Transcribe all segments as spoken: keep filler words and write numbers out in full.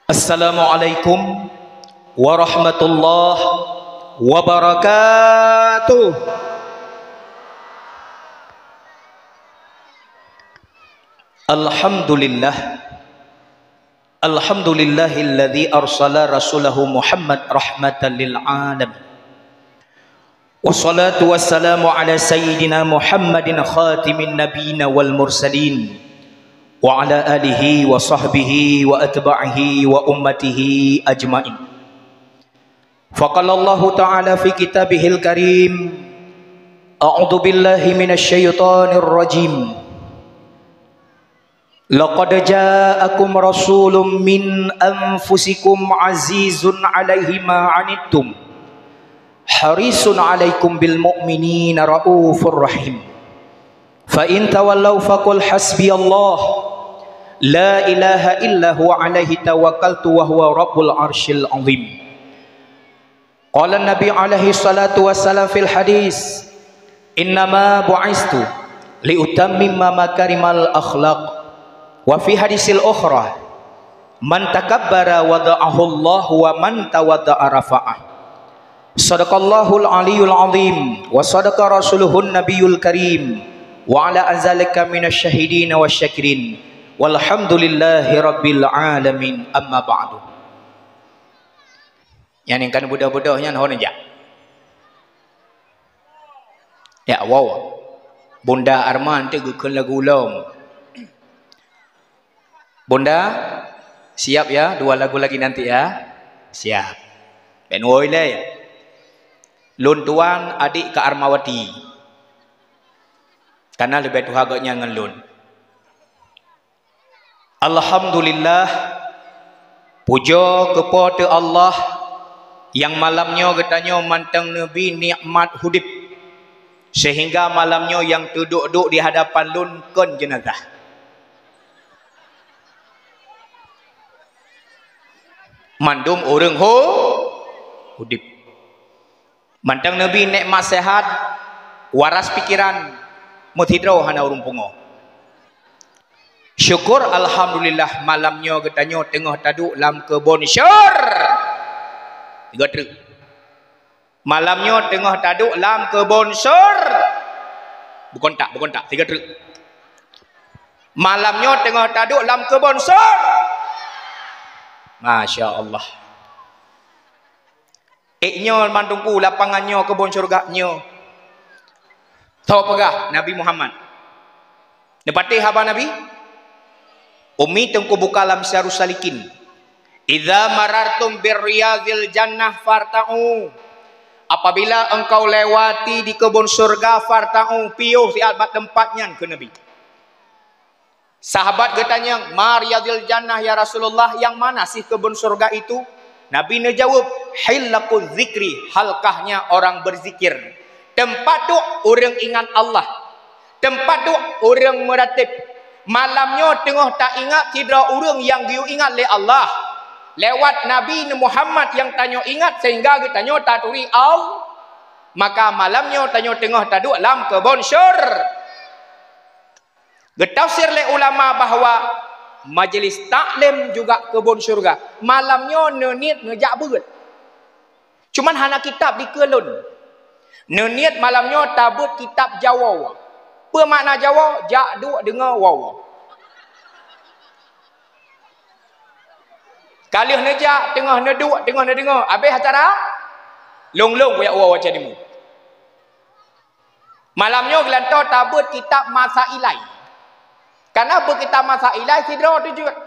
Assalamualaikum warahmatullahi wabarakatuh. Alhamdulillah. Alhamdulillahilladzi arsala rasulahu Muhammad rahmatan lil alamin. Wassalatu wassalamu ala sayyidina Muhammadin khatimin nabiyina wal mursalin, wa ala alihi wa sahbihi wa atba'ihi wa ummatihi ajmain. Faqala Allahu ta'ala fi kitabihil karim, a'udzu billahi minasy syaithanir rajim. Laqad ja'akum rasulun min anfusikum azizun alaihi ma anittum, harisun alaikum bil mu'minina raufur rahim. Fa in tawallaw faqul hasbiyallah, la ilaha illa huwa alaihi tawakkaltu wa huwa rabbul arsyil azim. Qala Nabi alaihi salatu wassalam fil hadis, "Innama bu'istu liutammima makarimal akhlaq." Wa fi hadisil ukhra, "Man takabbara wada'ahu Allah wa man tawadda'a rafa'ah." Sadaqallahul aliyul azim wa sadaqa rasuluhun nabiyul karim, wa ala azalika minasy syahidin wasyakirin, walhamdulillahi rabbil alamin, amma ba'du. Nyang ka neubeudoh-beudoh nyan ho neujak. Ya, wow. Bunda Arman teuk geukheun lagu lom. Bunda, siap ya, dua lagu lagi nanti ya. Siap. Ben woi lé. Lôn tuan adik keu Armawati. Karena leubeh tuha gobnyan ngon lôn. Alhamdulillah, pujoe keu Po teu Allah nyang malam nyoe geutanyoe mantong neubri nikmat udeb, seuhingga malam nyoe nyang teuduek-duek di hadapan lôn kon jeunazah. Mandum ureuëng ho udeb. Mantong neubri nikmat sehat, waras pikeran, meusidroe hana ureuëng pungo. Syukur alhamdulillah, malam nyoe geutanyoe teungoh taduek lam keubon syur. Tiga treuk. Malam nyoe teungoh taduek lam keubon syur. Bukon tak, bukon tak, tiga treuk. Malam nyoe teungoh taduek lam keubon syur. Masya Allah. Ék nyoe mandum ku lapangan nyoe keubon syurga nyoe. Tho peugah Nabi Muhammad. Neupatéh haba Nabi? Umi teungku buka lam Syarus Salikin. "Idza marartum bir riyadil jannah farta'u." Apabila engkau lewati di keubon syurga, farta'u, piôh siat bak teumpat nyan, kheun Nabi. Sahabat geutanyong, "Ma riyadil jannah ya Rasulullah, nyang mana sih keubon syurga itu?" Nabi neujaweueb, "Hilaquz zikri, halkahnya orang berzikir." Teumpat duek ureuëng ingat Allah. Teumpat duek ureuëng meuratéb. Malam nyoe teungoh taingat sidroe ureuëng nyang geuyue ingat lé Allah. Lewat Nabi Muhammad nyang tanyoe ingat sehingga geutanyoe taturi Allah. Maka malam nyoe tanyoe teungoh taduek lam keubon syur. Geutafsir lé ulama bahwa majlis taklim juga keubon syurga. Malam nyoe neuniet neujak beuet. Cuman hana kitab dikeue lôn. Neuniet malam nyoe tabeuet kitab Jawoe. Peue makna Jawoe? Jak duek deungoe woe. Ka lheueh neujak, teungoh neuduek, teungoh neudeungoe. Abéh acara, lôn-lôn kujak woe watée dimu. Malam nyoe geulantoe tabeuet kitab Masailai. Kana beuet kitab Masailai sidroe teuh jeuet.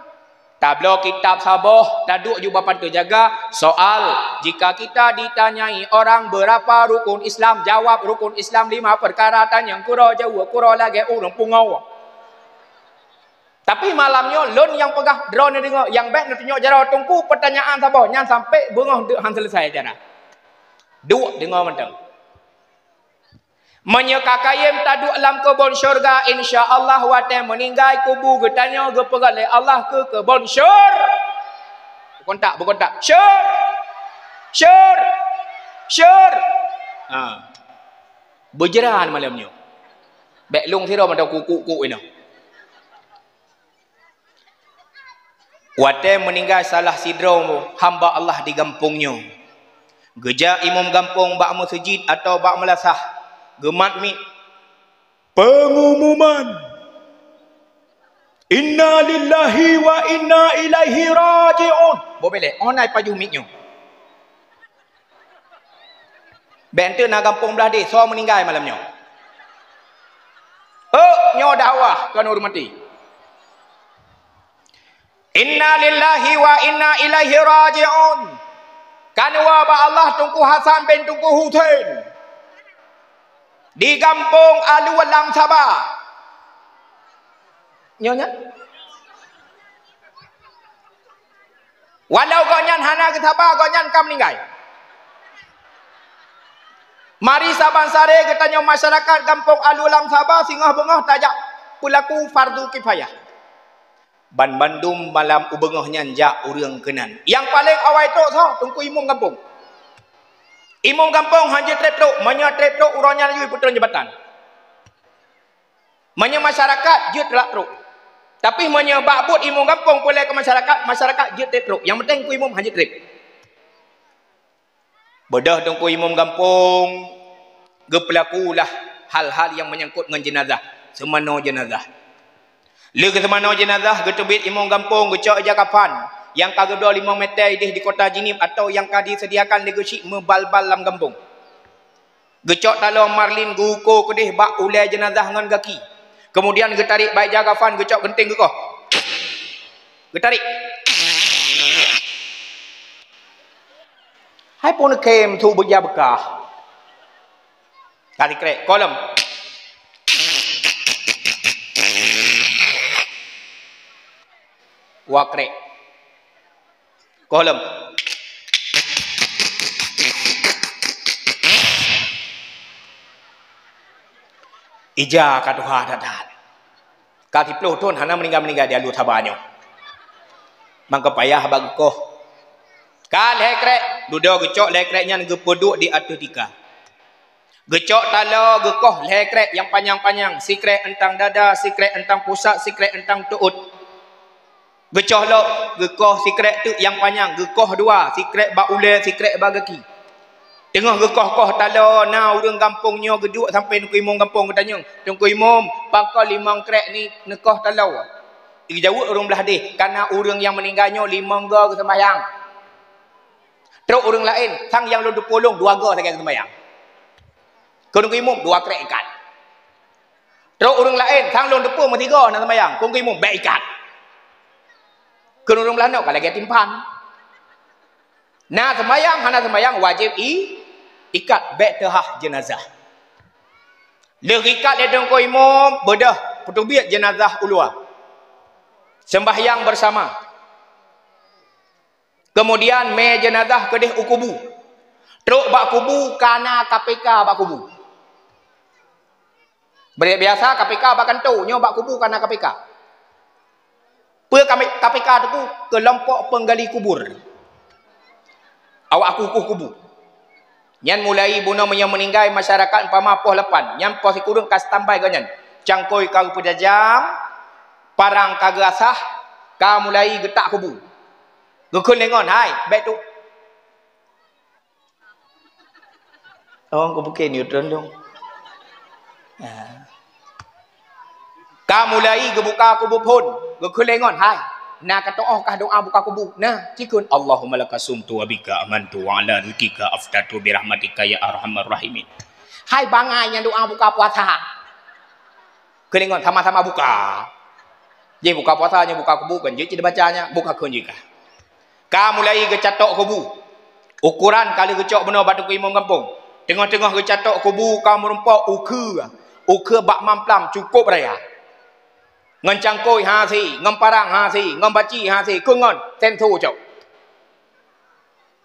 Tabloe kitab saboh, taduek ju bak pantoe jaga. Soal, jika kita ditanyai orang berapa rukun Islam, jawab rukun Islam lima perkara, tanyong kuro jaweueb kuro lagée ureuëng pungo. Tapi malam nyoe lôn nyang peugah droeneuh deungoe, nyang bék neutunyok jaroe teungku pertanyaan saboh nyan sampai beungoh deuk han seuleusai acara. Duek deungoe mantong. Meunyoe ka kayém taduek lam keubon syurga, insya Allah watée meuninggai kubu geutanyoe geupeugah lé Allah keu keubon syur. Bukon tak, bukon tak. Syur! Syur! Syur! Ha. Beujeuran malam nyoe. Bék lôn sidroe mantong kukuk-kuk inoe. Watée meuninggai salah sidroe hamba Allah di gampông nyoe, geujak imum gampông bak meuseujid atawa bak meulasah, geumat miet, "Peungumuman! Inna lillahi wa inna ilaihi raji'un!" Boh belek, oh na pajoh miet nyoe. Bék enteuk na gampông blah deh, soe meuninggai malam nyoe. Euk, nyoe dakwah kon ureuëng maté. Inna lillahi wa inna ilaihi raji'un. Kan wa bak Allah Teungku Hasan bin Teungku Husein di gampông Alue Lam Saba. Nyoe nyan. Walau gobnyan hana geusaba, gobnyan ka meuninggai. Mari saban saré geutanyoe masyarakat gampông Alue Lam Saba singoh beungoh tajak peulaku fardu kifayah. Ban bandum malam u beungoh nyan jak ureuëng keunan. Nyang paleng awai trok soe? Teungku imum gampông. Imum gampông hana jeuet treb trok, meunyoe treb trok uroe nyan laju peutrön jabatan. Meunyoe masyarakat jeuet teulak trok. Tapi meunyoe bak buet imum gampông peureulée keu masyarakat, masyarakat jeuet treb trok. Nyang penting Teungku imum hana jeuet treb. Beudôh Teungku imum gampông geupeulakulah hal-hal nyang meunyangkot ngon jeunazah, seumanoe jeunazah. Lheueh geuseumanoe jeunazah, geuteubiet imum gampông, geucok ija kafan nyang ka geubloe limong meter ideh di kota Jeunieb atawa nyang ka disediakan lé geuchik meubalbal lam gampông. Geucok taloe marlin geuko keudeh bak ulée jeunazah ngon gaki. Keumudian geutarék bak ija kafan, geucok geunteng geukoh. Geutarék. Hai pun khem su beujia beukah. Ka sikrek, koh lom. Wa krek. Koh lom. Ija ka tuha that-that. Ka siplôh thon hana meuninggai-meuninggai di Alue Saba nyoe. Mangka payah bak geukoh. Ka lhée krek, dudoe geucok lhée krek nyan geupeuduek di ateueh tika. Geucok taloe geukoh lhée krek nyang panyang-panyang, sikrek euntang dada, sikrek euntang pusat, sikrek euntang teuôt. Geucok lom, geukoh sikrek teuk nyang panyang, geukoh dua, sikrek bak ulée, sikrek bak gaki. Teungoh geukoh-koh taloe, na ureuëng gampông nyoe geuduek sampoe Teungku Imum gampông geutanyong, "Teungku Imum, pakon limong krek ni neukoh taloe?" Geujaweueb ureuëng blah deh, "Kareuna ureuëng nyang meuninggai nyoe limong goe geuseumbahyang. Trok ureuëng laén, sang nyang lôn teupeue lôn dua goe sagai geuseumbahyang." Kheun Teungku Imum, "Dua krek ikat." Trok ureuëng laén, sang lôn teupeue meusigoe na seumayang, kheun Teungku Imum, "Bék ikat." Kheun ureuëng blah nyoe ka lagée timphan. Na seumayang, hana seumayang, wajéb i-, ikat, bék teuhah jeunazah. Lheueh ikat lé Teungku Imum, beudôh peuteubiet jeunazah u luwa. Sembahyang bersama. Keumudian mé jeunazah keudeh u kubu. Trok bak kubu, ka na K P K bak kubu. Bri-, biasa K P K bak kantô, nyoe bak kubu ka na K P K. Peue K P K Teungku? Keulompok peunggali kubur. Awak kukuh kubu. Nyan mulai bunoe meunyoe meuninggai masyarakat umpama poh lapan, nyan poh sikureueng ka standby gobnyan. Cangkôi ka geupeujajang, parang ka geuasah, ka mulai geutak kubu. Geukheun lé ngon, "Hai, bék tu." Oh, geubuke neutron dong. Ya. Ka mulai geubuka kubu phon, geukheun lé ngon, "Hai, na katoh kah doa buka kubu?" Na, cikheun, "Allahumma laka sumtu wa bika amantu wa ala rizqika aftartu bi rahmatika ya arhamar rahimin." Hai bangai nyan doa buka puasa. Keuneuk ngon sama-sama buka. Jih buka puasa nyoe buka kubu kan jeuet cit baca nyan, buka kheun jih kah. Ka mulai geucatok kubu. Ukoran ka lheueh geucok bunoe bak Teungku Imum gampông. Teungoh-teungoh geucatok kubu ka meurumpok ukeue. Ukeue bak mamplam cukôp raya. Ngon cangkôi hase, ngon parang hase, ngon baci hase, keu ngon sensor cok.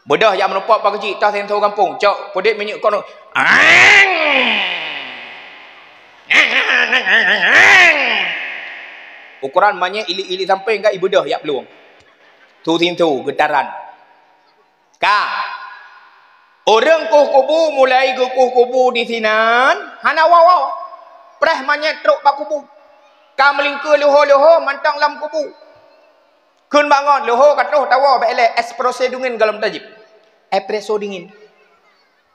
Beudôh jak meurumpok pageujih tah sensor gampông, cok peudeuet minyeuk kono. Ukoran manyét ilik-ilik sampéng ka ibeudôh jak plueng. Su sensor geutaran. Ka. Ureuëng kueh kubu mulai geukueh kubu disinan, hana woe-woe. Preh manyét trok bak kubu. Ka meulingkeue leuho-leuho mantong lam kubu. Kheun bangon, leuho ka troh tawoe, bék lé espresso dingin gohlom tajieb. Espresso dingin.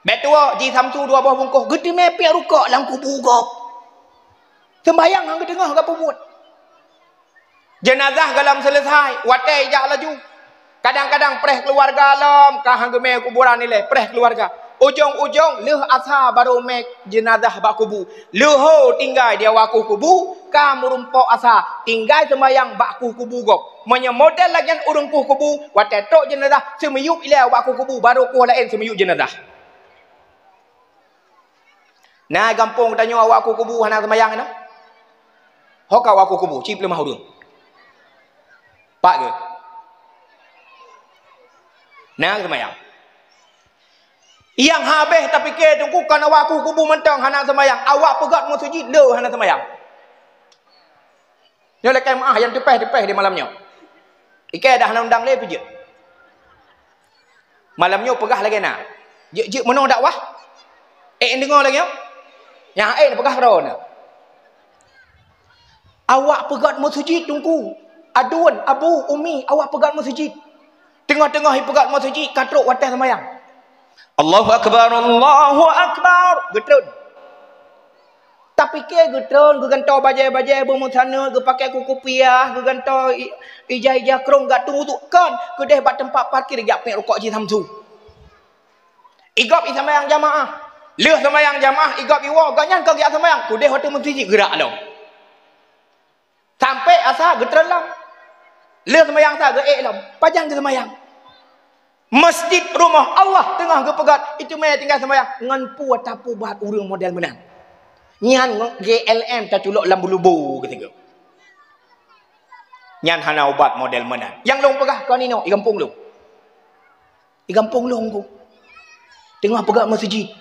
Bék tuwoe, ji Samsu dua boh bungkôh, geuteumé piep rukok lam kubu gob. Seumbahyang han geuteungoh geupeubeuet. Jeunazah gohlom seuleusai, watée ijak laju. Kadang-kadang preh keuluwarga lom, ka han geumé kuburan ilée, preh keuluwarga. Ujong-ujong lheueh asa barô mé jeunazah bak kubu. Leuho tinggai di awak kubu, ka meurumpok asa, tinggai seumbahyang bak kubu gob. Meunyoe model lagée nyan ureuëng kubu, watée trok jeunazah, seumiyueb ilée awak kubu, barô kueh laén seumiyueb jeunazah. Na gampông tanyoe awak kubu hana seumbahyang inoe? Ho ka awak kubu, cit peuleumah ureuëng. Pak geuh. Na seumbahyang. Nyang habéh tapike teungku kon awak kubu mantong hana seumbahyang, awak peugét meuseujid le hana seumbahyang. Nyoe lakée meuáh nyang teupeh-teupeh di malam nyoe. Ikée dah na undang lé peujeuet. Malam nyoe peugah lagée na. Jeuet-jeuet meunoe dakwah. Ék deungoe lagée nyoe. Nyang ék peugah droeneuh. Awak peugét meuseujid teungku. Aduen, abu, umi, awak peugét meuseujid. Teungoh-teungoh ipeugét meuseujid ka trok watée seumbahyang. Allahu akbar, Allahu akbar. Geutreun. Tapike geutreun, geugantoe bajée-bajée beumeusaneut, geupakée kukupiah, geugantoe i-, ija-ija krong, geutanyoe uduk kon, keudeh bak teumpat parkir jak péng rukok ji Samsu. Igob iseumbahyang jamaah. Lheueh seumbahyang jamaah, igob iwoe, gobnyan ka geujak seumbahyang, keudeh watée meuseujid geurak lom. Sampai asa geutreun lom. Lheueh seumbahyang sa geuék lom. Pajan geuseumbahyang? Masjid Rumoh Allah teungoh geupeugét, itu mé tinggai seumbahyang. Ngon peue tapeubuet ureuëng model meunan? Nyan ngon G L M taculok lam bulubu keusigoe. Nyan hana ubat model meunan. Nyang lôn peugah kon inoe, i gampông lôn. Di gampông lôn ku. Teungoh peugét meuseujid.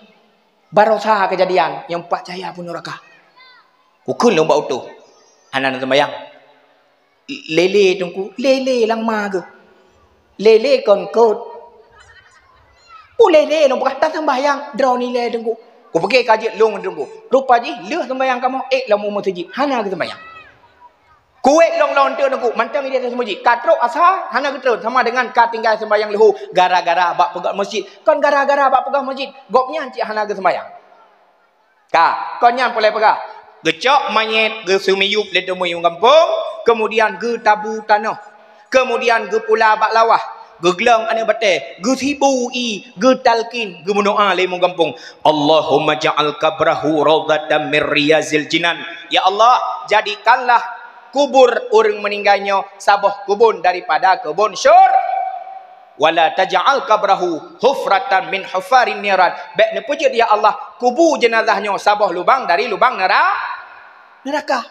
Barosa keujadian nyang pat cahya pun nuraka. Kukheun lôn bak utôh. Hana na seumbahyang. Lélé teungku, lélé lam ma geuh. Lélé kon kot. Pu lélé lôn peugah taseumbahyang droeneuh lé teungku. Kupike ka jeuet lôn teungku. Rupa jih lheueh seumbahyang kamoe ék lam u meuseujid. Hana geuseumbahyang. Kuwét lôn lôn teuk teungku, mantong idéh ateueh meuseujid. Ka trok asa hana geutreun sama dengan ka tinggai seumbahyang leuhô gara-gara bak peugét meuseujid. Kon gara-gara bak peugét meuseujid, gobnyan cit hana geuseumbahyang. Ka, kon nyan peureulée peugah. Geucok manyét geuseumiyueb lé teumui u gampông, keumudian geutabu tanoh, keumudian geupula bak lawah, geuglong aneuëk batée, geusibu ié, geutalkin, geumeudoá lé imum gampông, "Allahumma ja'al qabrahu raudhatan min riyazil jinan." Ya Allah, jadikanlah kubur ureuëng meuninggai nyoe saboh keubon daripada keubon syur-, "Wala taj'al qabrahu hufratan min hufarin niran." Bék neupeujeuet, ya Allah, kubu jeunazah nyoe saboh lubang dari lubang neura-, neuraka.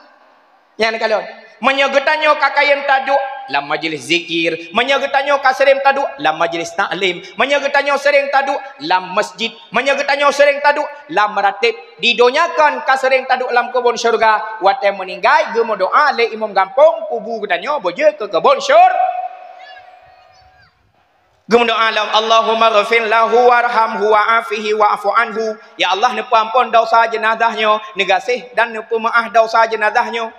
Nyan kalon. Meunyoe geutanyoe ka kayém taduek lam majlis zikir, meunyoe geutanyoe ka sering taduek lam majlis taklim, meunyoe geutanyoe sering taduek lam masjid, meunyoe geutanyoe sering taduek lam rateb, di donya kon ka sering taduek lam keubon syeuruga, watée meuninggai geumeudoá lé imum gampông kubu geutanyoe beujeuet keu keubon syur-, Geumeudoá lom, "Allahumma ghfir lahu warhamhu wa'afihi wa'fu anhu." Ya Allah, neupeuamphon desya jeunazah nyoe, neugaséh dan neupeumeuáh desya jeunazah nyoe.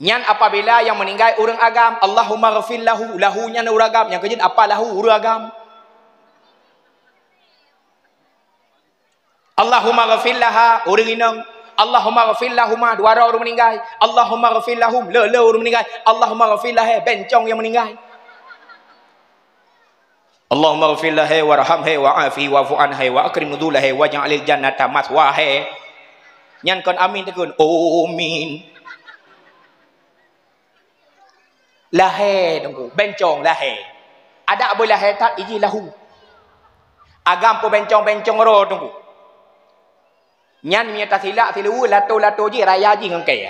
Nyan apabila nyang meuninggai ureuëng agam, "Allahumma ghfir lahu," lahu nyan ureuëng agam, nyang keujeuet apa lahu ureuëng agam. "Allahumma ghfir laha," ureuëng inong. "Allahumma ghfir lahuma," dua droe ureuëng meuninggai. "Allahumma ghfir lahum," le-le ureuëng meuninggai. "Allahumma ghfir lahe," bencong nyang meuninggai. "Allahumma ghfir lahe warhamhe wa'afi wa'fu anhe wa akrim nuzulahu waj'alil jannata mathwahe." Nyan kon amin teukheun. Amin. Lahé teungku, bencong lahé. Adak beu lahé that iji lahu. Agam peubencong-bencong ro teungku. Nyan meunyoe tasilak siluweue lato-lato jih raya jih ngon kée.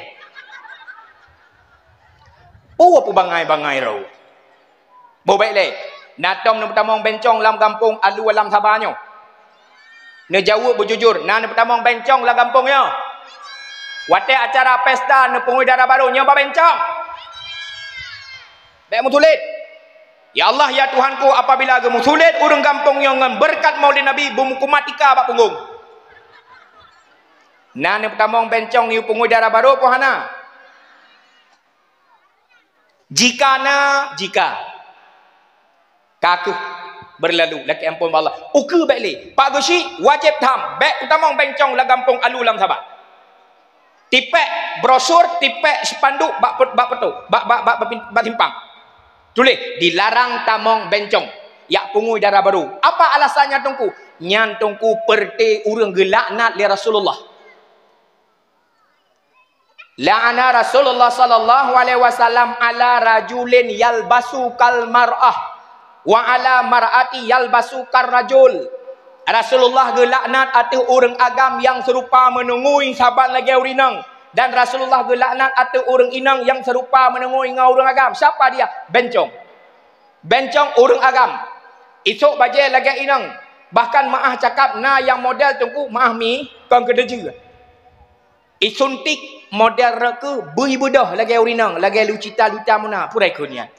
Peue peubangai-bangai ro. Boh bék lé, na tom neupeutamong bencong lam gampông Alu Alam Saba nyoe. Neujaweueb beujujur, na neupeutamong bencong lam gampông nyoe. Watée acara pesta neupeungui dara barô nyoe ba bencong. Bék meusulet. Ya Allah, ya Tuhanku, apabila geumeusulet ureuëng gampông nyoe ngon beureukat Maulid Nabi, beumeukumat tika bak punggong. Na neupeutamong bencong yue peungui dara barô po hana? Jika na, jika. Ka kheueh beurlalu, lakée amphon bak Allah. Ukeue bék lé. Pak Geuchik, wajéb tham. Bék tamong bencong lam gampông Alu lam Sabah. Tipék brosur, tipék spanduk bak pe-, bak peutoh, bak, bak, bak, bak, bak simpang. Tuléh, dilarang tamong bencong. Jak pungui dara barô. Apa alasannya, Teungku? Nyan, Teungku, peureuté ureuëng geulaknat lé Rasulullah. La'ana Rasulullah sallallahu alaihi wasallam ala rajulin yalbasu kal mar'ah, wa ala mar'ati yalbasu kar rajul. Rasulullah geulaknat ateueh ureuëng agam nyang seurupa meunungui saban lagée ureuëng inong, dan Rasulullah geulaknat ateueh ureuëng inong nyang seurupa meunungui ngon ureuëng agam. Siapa dia? Bencong. Bencong ureuëng agam. Isok bajée lagée inong. Bahkan meu'ah cakap na nyang model, Teungku, meu'ah mi kon keudeujeue. Isuntik model rot keuh bui beudoh lagée ureuëng inong, lagée lucita-lucita meunan, pura ikheun nyan.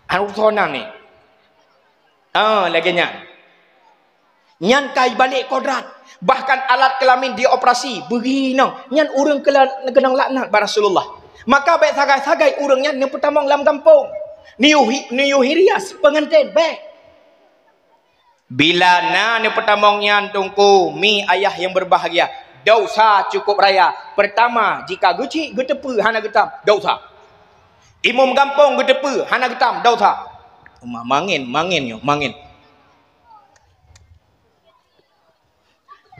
Anu sonan ni. Ah, lagée nyan. Nyan ka ibalek kodrat. Bahkan alat kelamin dioperasi, beugi inong. Nyan ureuëng keula-, keunong laknat bak Rasulullah. Maka bék sagai-sagai ureuëng nyan neupeutamong lam gampông. Neuyue hi-, neuyue hias peunganten, bék. Bila na neupeutamong nyan, Teungku, mi ayah nyang beubahgia, desya cukup raya. Peurtama, jika Geuchik geuteupeue hana geutham, desya. Imum gampông geuteupeue hana geutham, desya. Uma mangén, mangén nyoe, mangén.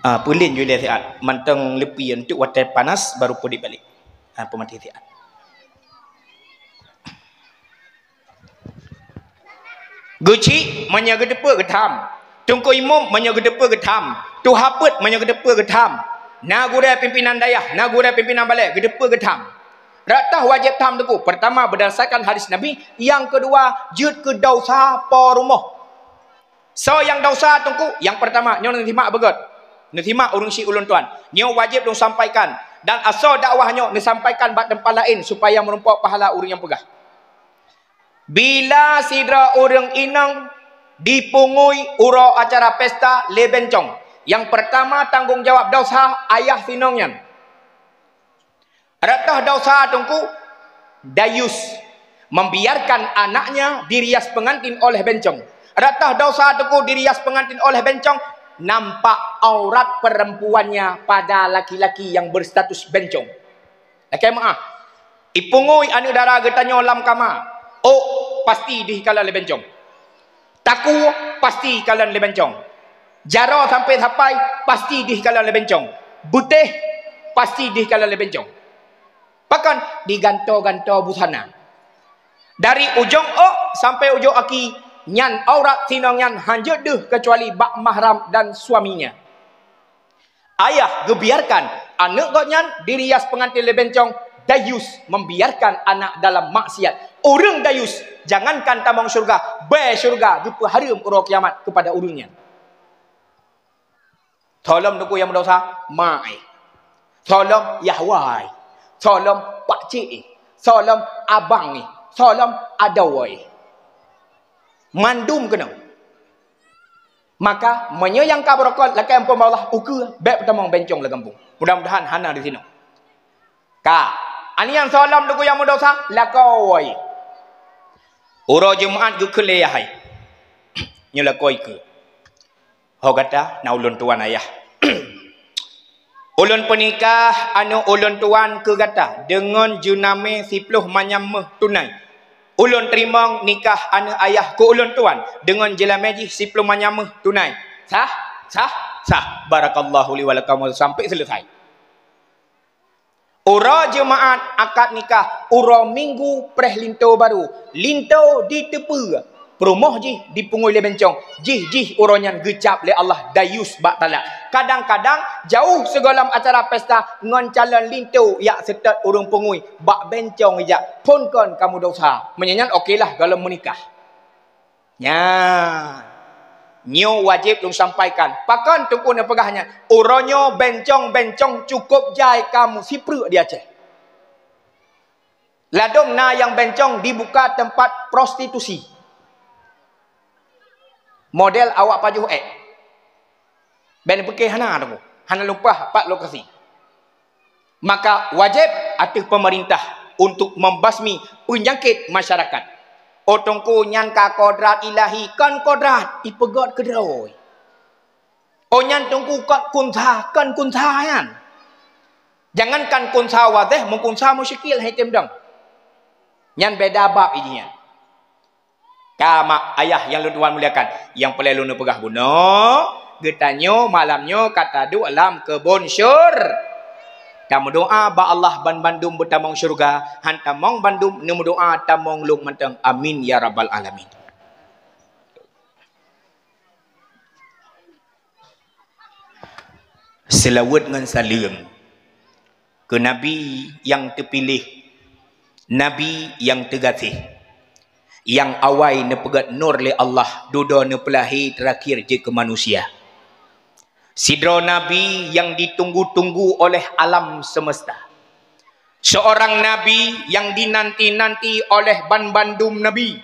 Ah, peulen ju lé siat, mantong leupie untuk watée panas baru peudiek balek. Ah, peumaté siat. Geuchik meunyoe geuteupeue geutham. Teungku Imum meunyoe geuteupeue geutham. Tuha peuet meunyoe geuteupeue geutham. Na gurée pimpinan dayah, na gurée pimpinan balée geuteupeue geutham. Rot toh wajéb tham, Teungku. Peurtama, beurdasarkan hadis Nabi. Nyang keudua, jeuet keu desya po rumoh. Soe nyang desya, Teungku? Nyang peurtama, nyoe neusimak beugét. Neusimak ureuëng syiek ulôn tuan. Nyoe wajéb lôn sampaikan. Dan asoe dakwah nyoe neusampaikan bak teumpat laén supaya meurumpok pahala ureuëng nyang peugah. Bila sidroe ureuëng inong dipungui uroe acara pesta lé bencong, nyang peurtama tanggong jawab desya ayah si inong nyan. Rot toh desya, Teungku, dayus, membiarkan anaknya dirias pengantin oleh bencong. Rot toh desya, Teungku, dirias pengantin oleh bencong, nampak aurat perempuannya pada laki-laki yang berstatus bencong. Lakée meu'ah. Ipungui aneuëk dara geutanyoe lam kama. Ôk pasti deuh kalon lé bencong. Takue pasti kalon lé bencong. Jaroe sampoe sapai pasti deuh kalon lé bencong. Beutéh pasti deuh kalon lé bencong. Pakon? Digantoe-gantoe busana. Dari ujong ôk sampoe ujong aki, nyan aurat si inong nyan hanjeuet deuh keucuali bak mahram dan suaminya. Ayah geubiarkan aneuëk gobnyan dirias pengantin lé bencong, dayus, membiarkan anak dalam maksiat. Ureuëng dayus, jangankan tamong syeuruga, bée syeuruga geupeuhareuem uroe kiamat keupada ureuëng nyan. Soe lom, Teungku, nyang meudesya? Mak, eh. Soe lom? Yah wa, eh. Soe lom? Pakcik, eh. Soe lom? Abang, eh. Soe lom? Adoe, eh. Mandum keunong. Maka, meunyoe nyang ka beurokon lakée amphon bak Allah, ukeue, bék peutamong bencong lam gampông. Mudah-mudahan hana disinoe. Ka. Aneuëk nyang soe lom, Teungku, nyang meudesya, lakoe. Uroe Jumat geukheun lé yah hai. Nyoe lakoe keue. Ho gata na ulôn tuan ayah. Ulôn peunikah aneuëk ulôn tuan keu gata deungon jeunamé siploh manyam méuh tunai. Ulôn teurimong nikah aneuëk ayah keu ulôn tuan deungon jeunamé jih siploh manyam méuh tunai. Sah? Sah? Sah. Barakallahu li wa lakum sampai selesai. Uroe Jumat akad nikah, uroe Minggu preh linto barô. Linto diteupeue, peurumoh jih dipungui lé bencong. Jih-jih uroe nyan geucab lé Allah dayus bak talak. Kadang-kadang jauh sigohlom acara pesta ngon calon linto jak seutôt ureuëng pungui bak bencong ijak, phon kon kamoe desya. Meunyoe nyan okelah gohlom meunikah. Nyan, nyoe wajéb lôn sampaikan. Pakon Teungku neupeugah nyan? Uroe nyoe bencong-bencong cukôp jai ka meusipreuk di Aceh. Ladôm na nyang bencong dibuka teumpat prostitusi. Model awak pajoh ék. Bék neupiké hana Teungku. Hana lumpah pat lokasi. Maka wajéb ateueh peumeurintah untuk membasmi penyakit masyarakat. Oh Teungku, nyan ka kodrat ilahi, kon kodrat, ipeugét keudroe. Oh nyan Teungku, kon kunsa, kon kunsa nyan. Jangankan kunsa wadéh, meukunsa musyikil hai tem dong. Nyan beda bab jih nyan. Ka mak ayah nyang lôn tuan muliakan, nyang peureulée lôn peugah bunoe, geutanyoe malam nyoe ka taduek lam keubon syur-, tameudoa bak Allah banmandum beutamong syeuruga, han tamong bandum neumeudoa tamong lôn mantong. Amin ya rabbal alamin. Seulaweuet ngon saleuem keu Nabi nyang teupiléh, Nabi nyang teugaséh, nyang awai neupeugét nur lé Allah dudoe neupeulahé teurakhir jeuet keu manusia. Sidroe Nabi nyang ditunggu-tunggu oleh alam semesta. Seorang Nabi nyang dinanti-nanti oleh banmandum Nabi.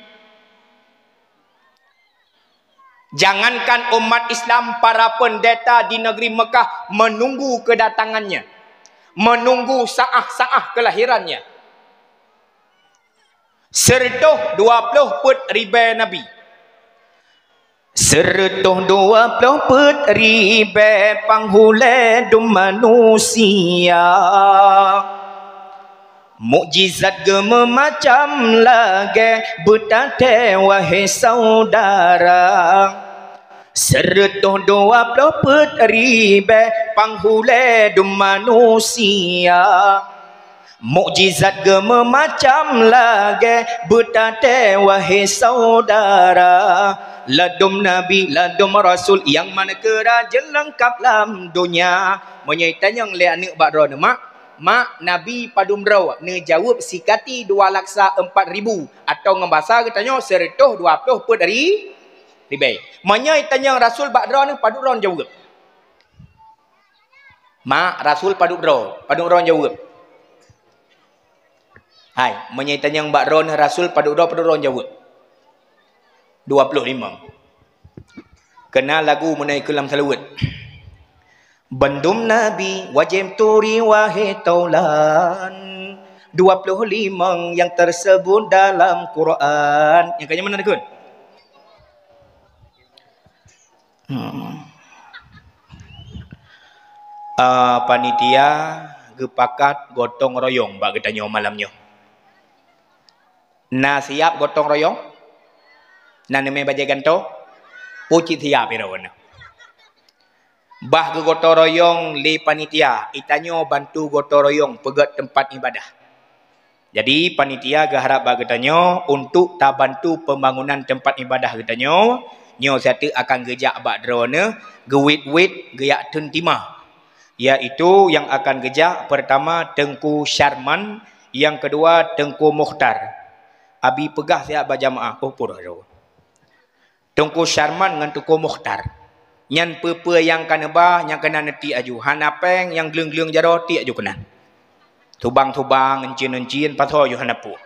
Jangankan umat Islam, para pendeta di negeri Mekah menunggu kedatangannya, menunggu saah-saah kelahirannya. Seureutoh dua ploh peuet ribée nabi. Seureutoh dua ploh peuet ribée panghulée dum manusia. Mukjizat geumeumacam lagée beutatée, wahé saudara. Seureutoh dua ploh peuet ribée panghulée dum manusia. Mukjizat geumeumacam lagée beutatée, wahé saudara. Ladum nabi, ladum rasul, nyang mana keu rajeuen leungkab lam donya. Meunyoe itanyong lé aneuëk bak droeneuh, "Mak, mak, nabi padum droe?" Neujaweueb, "Sikati dua laksa empat ribu," atawa ngon basa geutanyoe, "Seureutoh dua ploh peuet ri-, ribée." Meunyoe itanyong rasul bak droeneuh, padum droeneuh jaweueb? Mak, rasul padum droe? Padum droe jaweueb? Hai, meunyoe itanyong bak droeneuh rasul padum droe, padum droe jaweueb? Dua ploh limong. Keunan lagu meunan ikeue lam seulaweuet. Bandum nabi wajéb turi, wahé taulan. Dua ploh limong nyang teuseubut dalam Quran. Nyang ka nyan meunan dikeue? Hmm. Ah, panitia geupakat gotong royong bak geutanyoe malam nyoe. Na siap gotong royong? Na neumé bajée gantoe? Pucit siap ira wana. Bah geugotong royong lé panitia, itanyoe bantu gotong royong peugét teumpat ibadah. Jadi, panitia geuharab bak geutanyoe untuk tabantu pembangunan teumpat ibadah geutanyoe. Nyoe siat teuk akan geujak bak droeneuh, geuwét-wét, geujak theun tima. Yaitu nyang akan geujak, peurtama Teungku Syarman, nyang keudua Teungku Mukhtar. Abi peugah siat bak jamaah, oh, pura. Teungku Syarman ngon Teungku Mukhtar. Nyan peue-peue nyang ka neuba, nyang keunan neutiek aju. Hana péng, nyang gleueng-gleueng jaroe tiek aju keunan. Tubang-tubang, euncien-euncien, pasoe aju hana peue.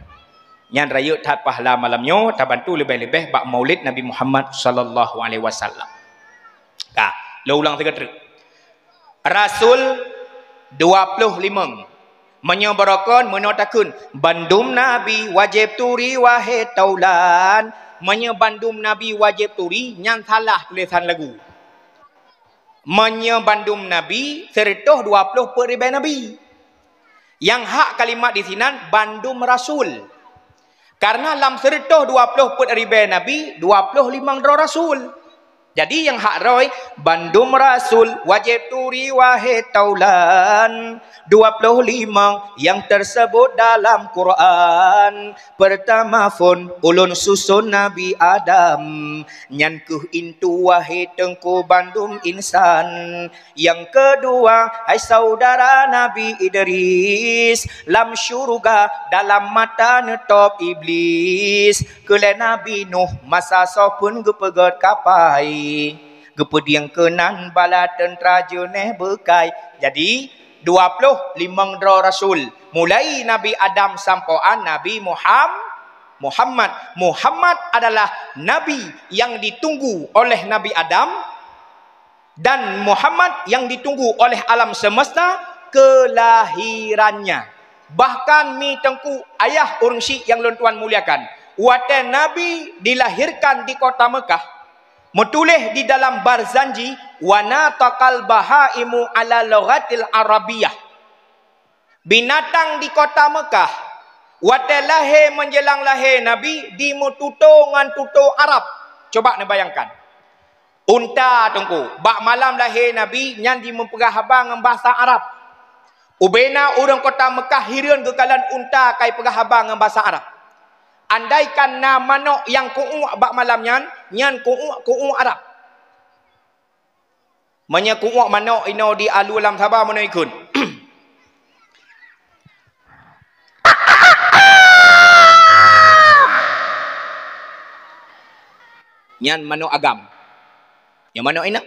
Nyan rayeuk that pahala malam nyoe, tabantu leubeh-leubeh bak Maulid Nabi Muhammad sallallahu alaihi wasallam. Ka, lôn ulang sigoe treuk. Rasul dua ploh limong. Meunyoe barokon, meunoe takheun, bandum nabi wajéb turi, wahé taulan. Meunyoe bandum nabi wajéb turi, nyan salah tulésan lagu. Meunyoe bandum nabi, seureutoh dua ploh peuet ribée nabi. Nyang hak kalimat disinan bandum rasul. Karena lam seureutoh dua ploh peuet ribée nabi, dua ploh limong droe rasul. Jadi, nyang hak roh, bandum rasul wajéb turi, wahé taulan. Dua ploh limong nyang teuseubut dalam Quran. Peurtama phon ulôn suson Nabi Adam, nyan kheueh intu, wahé teungku, bandum insan. Nyang keudua, hai saudara Nabi Idris, lam syeuruga dalam mata neutôb Iblis. Keu lé Nabi Nuh masa soe phon geupeugét kapai, geupeudieng keunan bala teuntra jeuneh beukai. Jadi, dua ploh limong droe rasul, mulai Nabi Adam sampoe 'an Nabi Muham-, Muhammad. Muhammad adalah nabi nyang ditunggu oleh Nabi Adam, dan Muhammad nyang ditunggu oleh alam semesta kelahirannya. Bahkan mi teungku ayah ureuëng syiek nyang lôn tuan muliakan, watée Nabi dilahirkan di kota Mekah, meutuléh di dalam Barzanji, "Wa nataqal bahaimu ala lughatil Arabiyyah." Binatang di kota Mekah, watée lahé meunjelang lahé Nabi, dimeututoe ngon tutoe Arab. Coba neubayangkan. Unta teungku, bak malam lahé Nabi nyan jimeupeugah haba ngon basa Arab. Ubena ureuëng kota Mekah hireuen geukalon unta ka ipeugah haba ngon basa Arab. Andaikan na manok nyang kuuek bak malam nyan, nyan kuuek-kuuek Arab. Meunyoe kuuek manok inoe di alu lam saba meunoe ikheun. Nyan manok agam. Nyan manok inong.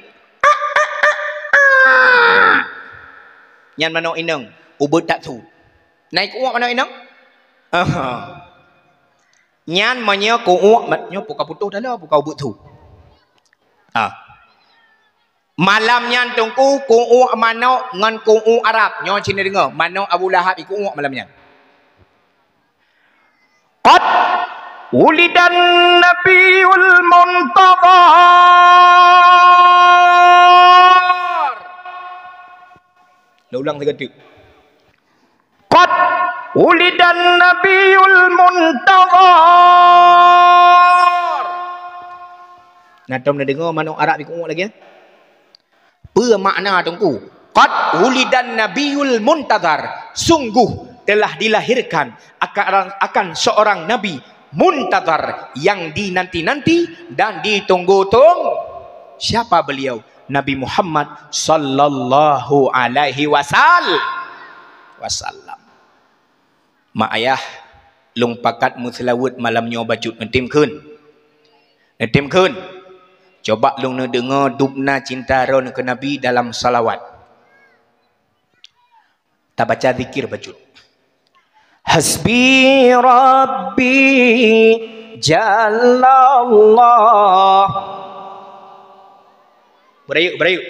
Nyan manok inong, ubeut tak su. Nai kuuek manok inong? Aha. Nyan meunyoe kuuek mat-, nyoe buka putôh dalam, buka ubeut su. Ha. Malam nyan teungku kuuek manok ngon kuuek Arab. Nyoe cit neudeungoe, manok Abu Lahab ikuuek malam nyan. Qad wulidan nabiyul muntadhar. Lôn ulang sigoe teuk. Qad wulidan nabiyul muntadhar. Na tom neudeungoe manok Arab ikuuek lagée? Peue makna teungku? Qad wulidan nabiyul muntadhar. Sungguh telah dilahirkan akan, akan seorang nabi muntadhar yang dinanti-nanti dan ditunggu-tunggu. Siapa beliau? Nabi Muhammad sallallahu alaihi wasal-, wasallam. Mak ayah, lôn pakat meuseulaweuet malam nyoe bacut neutem kheun. Neutem kheun. Coba lôn neudeungoe dubna cinta droeneuh keu Nabi dalam salawat. Tabaca zikir bacut. Hasbi Rabbi Jallallah. Beurayeuk, beurayeuk.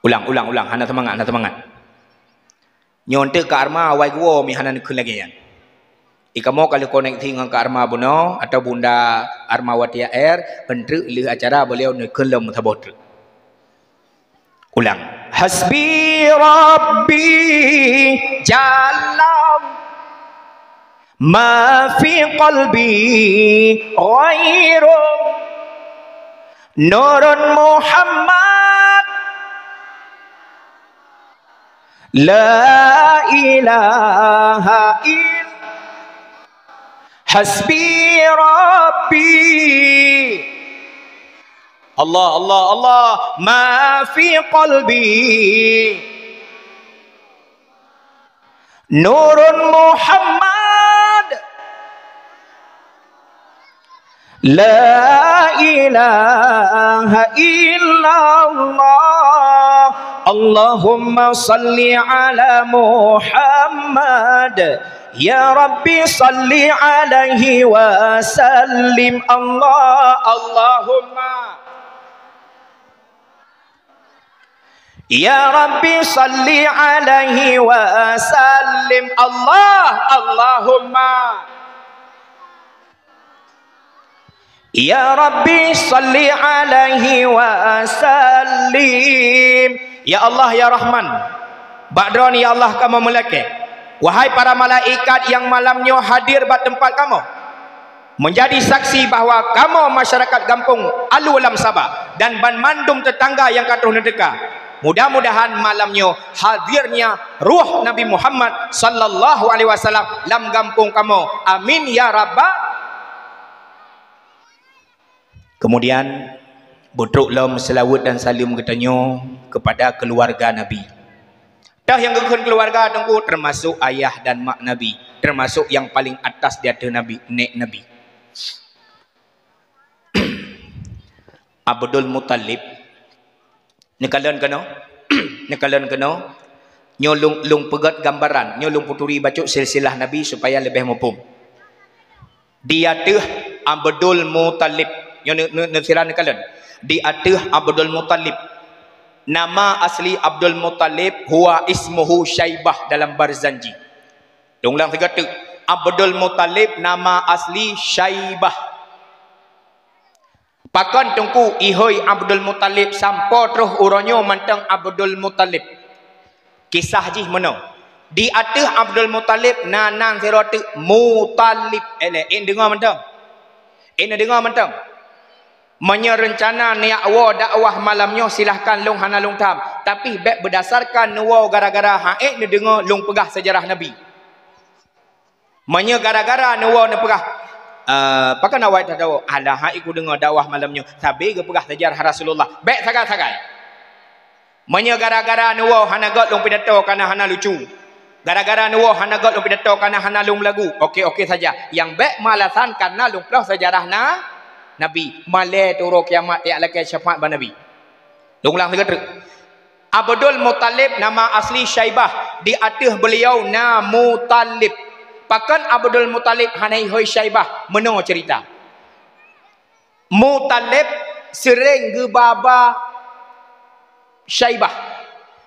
Ulang, ulang, ulang. Hana seumangat, hana seumangat. Nyoe teuk Kak Arma awai geuwoe mi hana neukheun lagée nyan. Ikamoe ka lheueh koneksi ngon Kak Arma bunoe atau Bunda Arma Watia R, eunteuk lheueh acara beliau neukheun lom saboh treuk. Ulang. Hasbi Rabbi jalla ma fi qalbi ghairu Nurun Muhammad. La ilaha ill-, hasbi Rabbi. Allah, Allah, Allah. Ma fi qalbi Nurun Muhammad. La ilaha illallah. Allahumma salli ala Muhammad. Ya Rabbi salli alaihi wa sallim. Allah, Allahumma. Ya Rabbi salli alaihi wa sallim. Allah, Allahumma. Ya Rabbi salli alaihi wa sallim. Ya Allah, ya Rahman, bak droeneuh ya Allah kamoe meulakée. Wahai para malaikat nyang malam nyoe hadir bak teumpat kamoe, menjadi saksi bahwa kamoe masyarakat gampông Alu Lam Saba dan banmandum tetangga nyang ka troh neuteuka, mudah-mudahan malam nyoe hadirnya ruh Nabi Muhammad sallallahu alaihi wasallam lam gampông kamoe. Amin ya rabbal. Kemudian, beutrok lom seulaweuet dan saleuem geutanyoe kepada keluarga Nabi. Teuh nyang geukheun keuluwarga teungku, teumasok ayah dan mak Nabi, teumasok nyang paleng atas di ateueh Nabi, nék Nabi. Abdul Muthalib, neukalon keunoe, neukalon keunoe, nyoe lôn, lôn peugét gambaran, nyoe lôn peuturi bacut silsilah Nabi supaya leubeh muphom. Di ateueh Abdul Muthalib. Nyoe neu-, neu-, neusira neukalon. Di ateueh Abdul Muthalib. Nama asli Abdul Muttalib huwa ismuhu Syaibah dalam Barzanji. Lôn ulang sigoe teuk. Abdul Muttalib nama asli Syaibah. Pakon Teungku ihôi Abdul Muttalib sampoe troh uroe nyoe mantong Abdul Muttalib? Kisah jih meunoe. Di ateueh Abdul Muttalib na nan sidroe teuk Muttalib. Eh, lé, eh, deungoe mantong. Eh, na deungoe mantong. Meunyoe reuncana neujak woe dakwah malam nyoe, silahkan, lôn hana lôn tham. Tapi bék beudasarkan neuwoe gara-gara han ék neudeungoe lôn peugah seujarah Nabi. Meunyoe gara-gara neuwoe neupeugah, "Eh, pakon awai that tawoe?" "Alah, han ék kudeungoe dakwah malam nyoe, sabe geupeugah seujarah Rasulullah." Bék sagai-sagai. Meunyoe gara-gara neuwoe hana göt lôn pidato kareuna hana lucu, gara-gara neuwoe hana göt lôn pidato kareuna hana lôn lagu, oke-oke saja. Nyang bék meualasan kareuna lôn ploh seujarah na-, Nabi. Malée teuh uroe kiamat tajak lakée syafaat bak Nabi. Lôn ulang sigoe teuk. Abdul Muttalib nama asli Syaibah, di ateueh beuliau na Muttalib. Pakon Abdul Muttalib hana ihôi Syaibah? Meunoe ceurita. Muttalib seuréng geuba-ba Syaibah.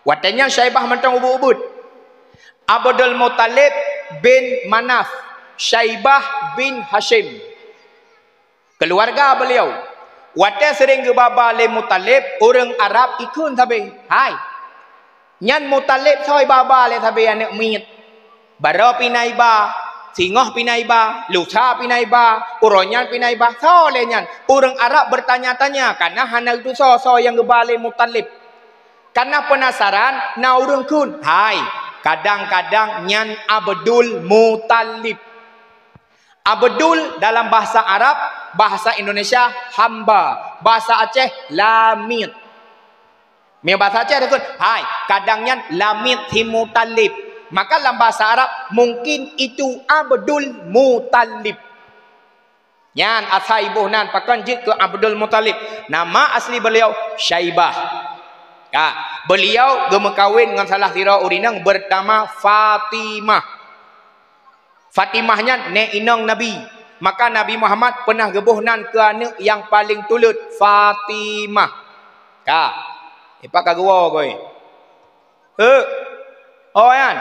Watée nyan Syaibah mantong ubit-ubit. Abdul Muttalib bin Manaf, Syaibah bin Hasyim. Keuluwarga beuliau. Watée seuréng geuba-ba lé Muttalib, ureuëng Arab ikheun sabe, "Hai, nyan Muttalib soe iba-ba lé sabe aneuëk miet? Baroe pih na iba, singoh pih na iba, lusa pih na iba, uroe nyan pih na iba. Soe lé nyan?" Ureuëng Arab beurtanya-tanya kareuna hana geutusoe soe nyang geuba lé Muttalib. Kareuna peunasaran, na ureuëng kheun, "Hai, kadang-kadang nyan Abdul Muttalib." Abdul dalam bahasa Arab, bahasa Indonesia hamba, bahasa Aceh lamiet. Meunyoe bahasa Aceh takheun, "Hai, kadang nyan lamiet si Muttalib." Maka lam bahasa Arab mungkin itu Abdul Muttalib. Nyan asai boh nan pakon jeuet keu Abdul Muttalib. Nama asli beliau Syaibah. Ka, beliau geumeukawen ngon salah sidroe ureuëng inong beunama Fatimah. Fatimah nyan nék inong Nabi. Maka Nabi Muhammad peunah geuboh nan keu aneuëk nyang paleng tuleuet, Fatimah. Ka. Ipak ka geuwoe goe. Heu. Oh nyan.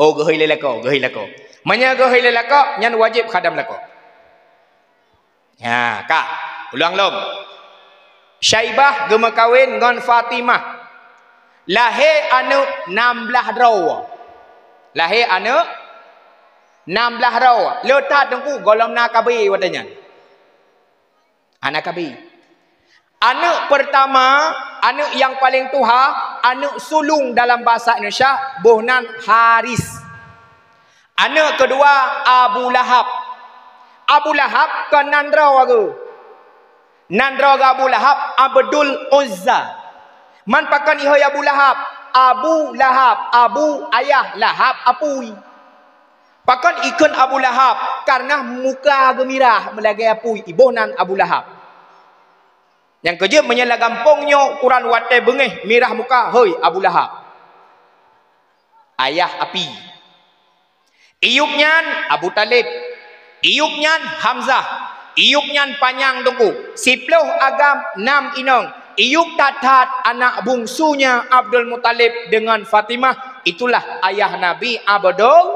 Oh, geuhôi lé lakoe, geuhôi lakoe. Meunyoe geuhôi lé lakoe, nyan wajéb khadam lakoe. Ha, ka. Ulang lom. Syaibah geumeukawen ngon Fatimah. Lahé aneuëk nam blaih droe. Lahé aneuëk nam blaih droe. Le that Teungku, gohlom na KB watée nyan. Hana KB. Aneuëk peurtama, aneuëk nyang paleng tuha, aneuëk sulông dalam bahasa Indonesia, boh nan Haris. Aneuëk keudua Abu Lahab. Abu Lahab kon nan droe geuh. Nan droe geuh Abu Lahab, Abdul Uzza. Man pakon ihôi Abu Lahab? Abu Lahab, Abu ayah, Lahab apui. Pakon ikheun Abu Lahab? Kareuna muka geumirah meulagée apui, iboh nan Abu Lahab. Nyang keujeuet meunyoe lam gampông nyoe ukuran watée beungéh mirah muka, hôi Abu Lahab. Ayah api. Iyup nyan Abu Talib. Iyup nyan Hamzah. Iyup nyan panyang Teungku. Siploh agam nam inong. Iyup that-that anak bungsunya Abdul Muttalib dengan Fatimah. Itulah ayah Nabi Abdul,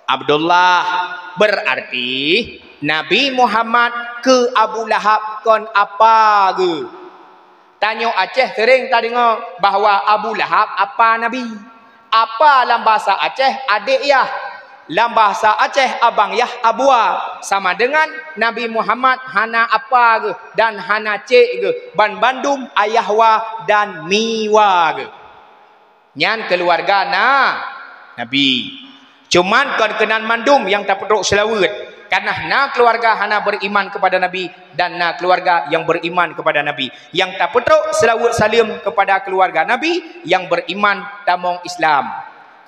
Abdullah. Berarti Nabi Muhammad keu Abu Lahab kon apa geuh. Tanyoe Aceh seuréng tadeungoe bahwa Abu Lahab apa Nabi. Apa lam bahasa Aceh adék yah. Lam bahasa Aceh abang yah abua. Sama dengan Nabi Muhammad hana apa geuh dan hana cék geuh. Banbandum ayah wa dan mi wa geuh. Nyan keuluwarga na-, Nabi. Cuman kon keunan mandum nyang tapeutrok seulaweuet, kareuna na keuluwarga hana beriman kepada Nabi dan na keuluwarga nyang beriman kepada Nabi. Nyang tapeutrok seulaweuet saleuem kepada keuluwarga Nabi nyang beriman tamong Islam.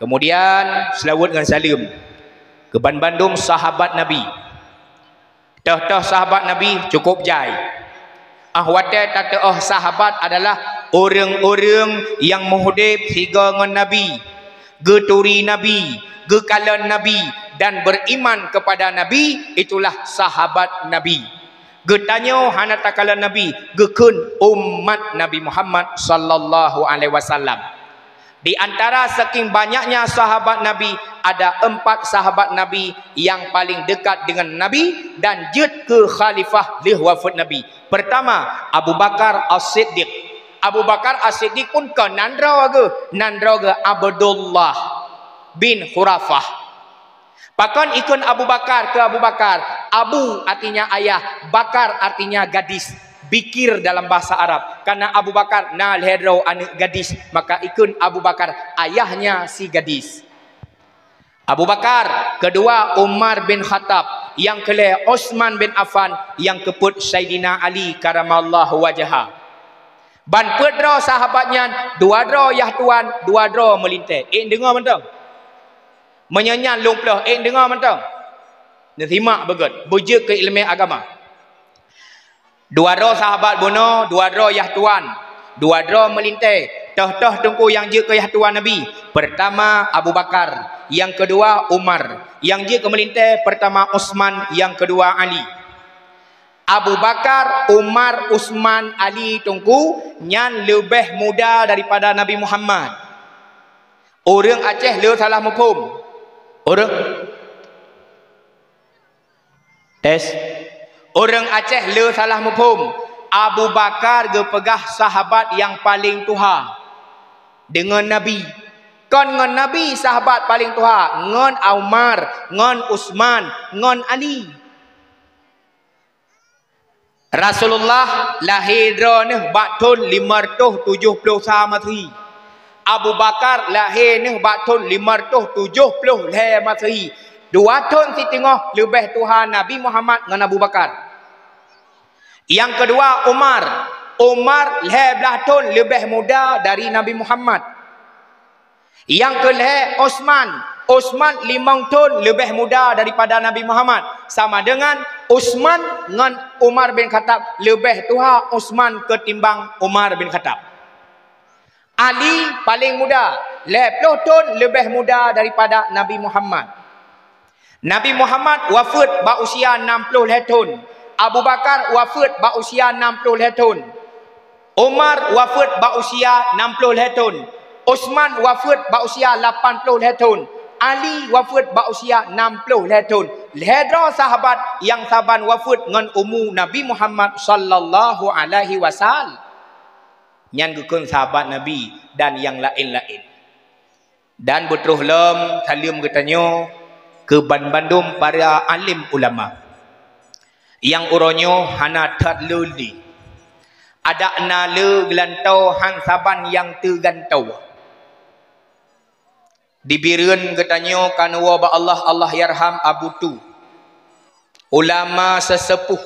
Kemudian seulaweuet ngon saleuem keu banbandum sahabat Nabi. Toh-toh sahabat Nabi cukôp jai. Ah watée tateuoh sahabat adalah ureuëng-ureuëng nyang meuhudép sigoe ngon Nabi, geuturi Nabi, geukalon Nabi, dan beriman kepada Nabi, itulah sahabat Nabi. Geutanyoe hana takalon Nabi, geukheun umat Nabi Muhammad sallallahu alaihi wasallam. Di antara saking banyaknya sahabat Nabi, ada empat sahabat Nabi yang paling dekat dengan Nabi dan jeuet keu khalifah lheueh wafeuet Nabi. Pertama, Abu Bakar As-Siddiq. Abu Bakar As-Siddiq pun kon nan droe geuh, nan droe geuh Abdullah bin Khurafah. Pakon ikheun Abu Bakar keu Abu Bakar? Abu artinya ayah, Bakar artinya gadis. Bikir dalam bahasa Arab. Karena Abu Bakar na lhée droe aneuëk gadis, maka ikheun Abu Bakar, ayahnya si gadis. Abu Bakar, kedua Umar bin Khattab, nyang keulhée Utsman bin Affan, nyang keupeuet Saidina Ali karamallahu wajha. Ban peuet droe sahabat nyan, dua droe yah tuan, dua droe meulintée. Ék deungoe mantong? Meunyoe nyan lôn ploh, ék deungoe mantong? Neusimak beugét, beujeuet keu iéleumé agama. Dua droe sahabat bunoe, dua droe yah tuan, dua droe meulintée. Toh-toh teungku nyang jeuet keu yah tuan Nabi. Pertama Abu Bakar, nyang keudua Umar, nyang jeuet keu meulintée pertama Utsman, nyang keudua Ali. Abu Bakar, Umar, Utsman, Ali teungku nyan leubeh muda daripada Nabi Muhammad. Ureuëng Aceh le salah muphom. Ureuëng Tes. Ureuëng Aceh le salah muphom. Abu Bakar geupeugah sahabat nyang paleng tuha deungon Nabi. Kon ngon Nabi sahabat paleng tuha, ngon Umar, ngon Utsman, ngon Ali. Rasulullah lahé droeneuh bak thon limong reutôh tujoh ploh sa Masehi. Abu Bakar lahé neuh bak thon limong reutôh tujoh ploh lhée Masehi. Dua thon siteungoh leubeh tuha Nabi Muhammad ngon Abu Bakar. Nyang keudua Umar. Umar lhée blaih thon leubeh muda dari Nabi Muhammad. Nyang keulhée Utsman. Utsman limong thon leubeh muda daripada Nabi Muhammad. Sama dengan Utsman ngon Umar bin Khattab, leubeh tuha Utsman ketimbang Umar bin Khattab. Ali paleng muda, lhée ploh thon leubeh muda daripada Nabi Muhammad. Nabi Muhammad wafeuet bak usia nam ploh lhée thon. Abu Bakar wafeuet bak usia nam ploh lhée thon. Umar wafeuet bak usia nam ploh lhée thon. Utsman wafeuet bak usia lapan ploh lhée thon. Ali wafeuet bak usia nam ploh lhée thon. Lhée droe sahabat nyang saban wafeuet ngon umu Nabi Muhammad sallallahu alaihi wasallam. Nyan geukheun sahabat Nabi dan nyang laén-laén. Dan beutroh lom saleuem geutanyoe keu banmandum para alim ulama nyang uroe nyoe hana that le lé. Adak na le geulantoe han saban nyang teugantoe. Di Bireuen geutanyoe ka neuwoe bak Allah, Allah yarham Abu Tu, ulama seuseupôh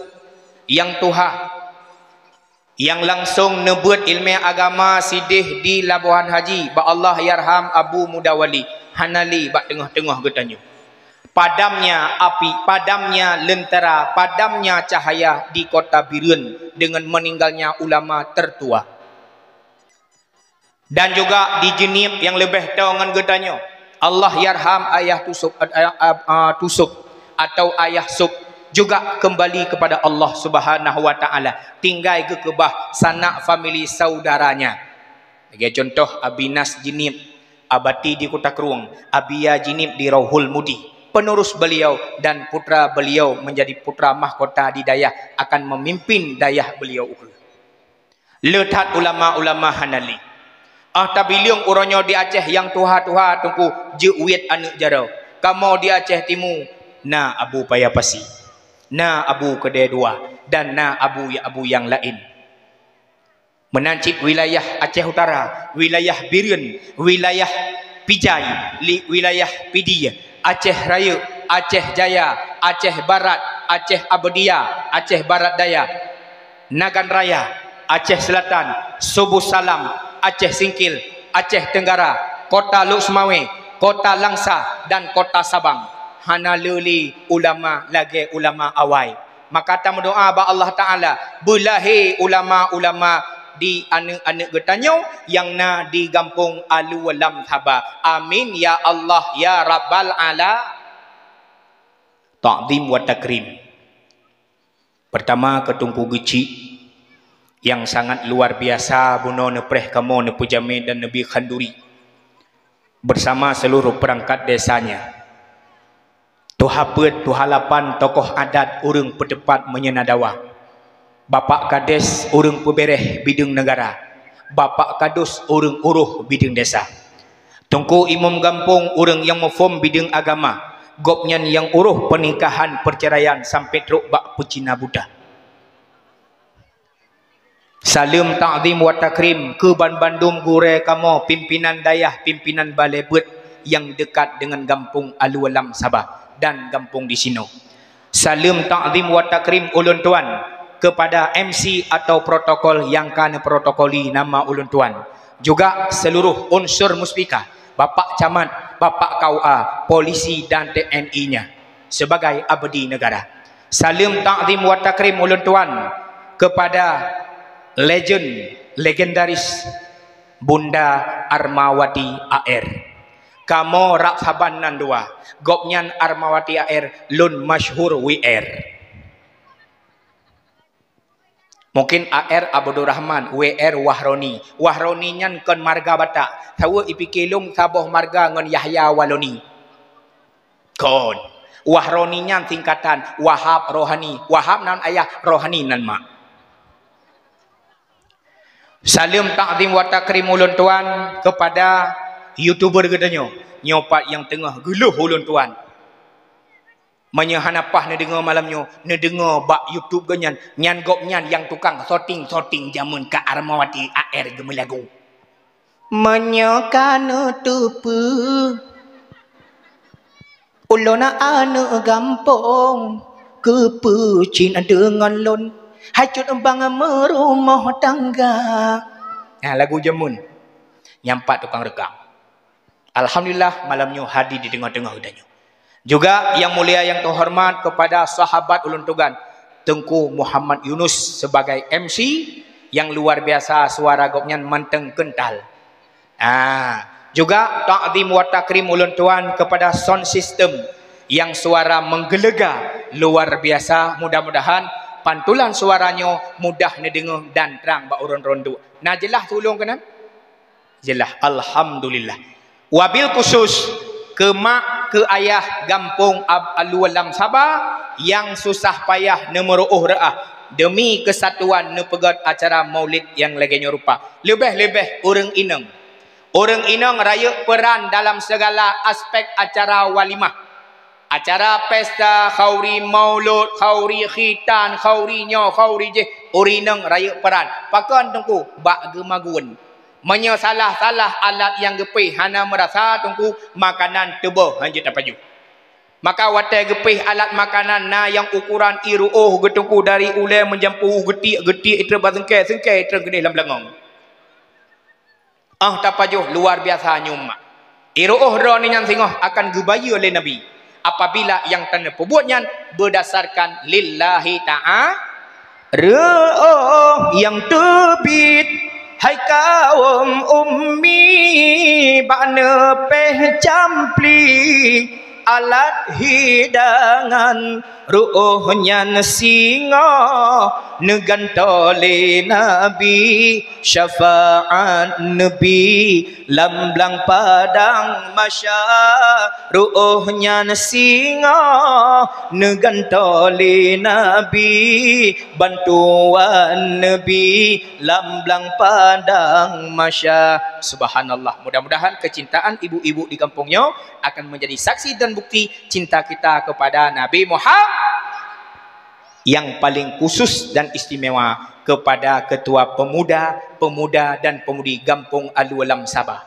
nyang tuha, nyang langsong neubeuet iéleumé agama sideh di Labuhan Haji bak Allah yarham Abu Mudawali, hana lé bak teungoh-teungoh geutanyoe. Padamnya api, padamnya leuntara, padamnya cahaya di kota Bireuen deungon meuninggalnya ulama teutua. Dan juga di Jeunieb nyang leubeh toe ngon geutanyoe, Allah yarham Ayah Tusuk, eh, eh, eh, Tusuk atau Ayah Suk juga keumbali keupada Allah Subhanahu wa Taala, tinggai geukeubah sanak famili saudaranya. Lagée cuntoh Abi Nas Jeunieb, Abati di Kuta Krueng, Abia Jeunieb di Rauhul Mudi. Penerus beliau dan putra beliau menjadi putra mahkota di dayah akan memimpin dayah beliau ukeue. Le that ulama-ulama hana lé. Ah tabileueng uroe nyoe di Aceh nyang tuha-tuha teungku jeuet wiet aneuëk jaroe. Kamoe di Aceh Timu na Abu Paya Pasi, na Abu Keudée Dua, dan na abu-abu nyang laén. Meunan cit wilayah Aceh Utara, wilayah Bireuen, wilayah Pijai, li-, wilayah Pidie, Aceh Rayeuk, Aceh Jaya, Aceh Barat, Aceh Abdia, Aceh Barat Daya, Nagan Raya, Aceh Selatan, Subuh Salam, Aceh Singkil, Aceh Tenggara, Kota Lhokseumawe, Kota Langsa, dan Kota Sabang. Hana le lé ulama lagée ulama awai. Maka tameudoá bak Allah Taala, beulahé ulama-ulama di aneuëk-aneuëk geutanyoe nyang na di gampông Alu Lam Saba. Amin ya Allah ya Rabbal Ala. Ta'zim wa takrim. Pertama, keu Teungku Geuchik nyang sangat luar biasa bunoe neupreh kamoe neupeujamé dan neubi khanduri bersama seluruh perangkat desanya. Tuha peuet, tuha lapan, tokoh adat, ureuëng peuteupat meunyeuna dawa. Bapak Kades, ureuëng peubeureh bideueng neugara. Bapak Kadus, ureuëng uroh bideueng desa. Teungku Imum Gampông, ureuëng nyang muphom bideueng agama. Gobnyan nyang uroh peunikahan peuceuraian sampoe trok bak peucina buta. Saleuem takzim wa takrim keu banbandum gurée kamoe, pimpinan dayah, pimpinan balée beuet nyang deukat deungon gampông Alu Alam Saba dan gampông disinoe. Saleuem takzim wa takrim ulôn tuan keupada M C atau protokol nyang ka neuprotokoli nama ulôn tuan. Juga seluruh unsur muspika, Bapak Camat, Bapak K U A, polisi dan T N I-nya sebagai abdi negara. Saleuem takzim wa takrim ulôn tuan keupada legend, legendaris Bunda Armawati A R. Kamoe rab saban nan dua, gobnyan Armawati A R, lôn masyhur W R. Mungkin A R Abdurrahman, W R Wahroni. Wahroni nyan kon marga Batak. Saweue ipike lôn saboh marga ngon Yahya Waloni. Kon. Wahroni nyan singkatan Wahab Rohani. Wahab nan ayah, Rohani nan mak. Saleuem takzim wa takrim ulôn tuan keupada YouTuber geutanyoe. Nyoe pat nyang teungoh geuleuh ulôn tuan. Meunyoe hana paih neudeungoe malam nyoe, neudeungoe bak YouTube geuh nyan, nyan gobnyan nyang tukang syuting-syuting jameun ka Armawati A R geumeulagu. Meunyoe ka neuteupeue, ulôn aneuëk gampông, keupeue cit deungon lôn, hai cut bang meurumoh tangga. Nah, lagu jameun. Nyang pat tukang reukam. Alhamdulillah, malam nyoe hadir di teungoh-teungoh geutanyoe. Juga yang mulia, yang terhormat kepada sahabat ulôn tuan, Teungku Muhammad Yunus sebagai M C yang luar biasa, suara gobnyan manteng kental. Ah, juga takzim wa takrim ulôn tuan kepada sound system yang suara menggelega luar biasa. Mudah-mudahan pantulan suara nyoe mudah neudeungoe dan trang bak ureuëng ronduk. Na jeulaih tulông keunan? Jeulaih, alhamdulillah. Wabil khusus keu mak, keu ayah gampông Ab-, Alu Alam Saba nyang susah payah neumeuruôh reuah demi keusatuan neupeugét acara Maulid nyang lagée nyoe rupa. Leubeh-leubeh ureuëng inong. Ureuëng inong rayeuk peuran dalam segala aspek acara walimah. Acara pesta, khauri maulud, khauri khitan, khauri nyoe, khauri jih, ureuëng inong rayeuk peuran. Pakon Teungku? Bak geumagun. Meunyoe salah-salah alat nyang geupéh hana meurasa Teungku, makanan teuboh hanjeuet tapajoh. Maka watée geupéh alat makanan na nyang ukoran ié ruôh geuh Teungku dari ulée meujampu geutiek-geutiek itrön bak seungkée, seungkée itrön keudeh lam beulangöng. Ah, tapajoh luar biasa nyoe mak. Ié ruôh droeneuh nyan singoh akan geubayeue lé Nabi apabila nyang taneupeubuet nyan beudasarkan lillahi ta'a. Ruôh nyang teubiet hai kawöm ummi bak neupéh campli alat hidangan. Ruôh nyan singoh neugantoe lé Nabi, syafaat neubi lam blang padang mahsyar. Ruôh nyan singoh neugantoe lé Nabi, bantuan neubi lam blang padang mahsyar. Subhanallah. Mudah-mudahan kecintaan ibu-ibu di kampung nyoe akan menjadi saksi dan bukti cinta kita kepada Nabi Muhammad. Yang paling khusus dan istimewa kepada Ketua Pemuda, Pemuda dan Pemudi Gampông Alu Alam Saba.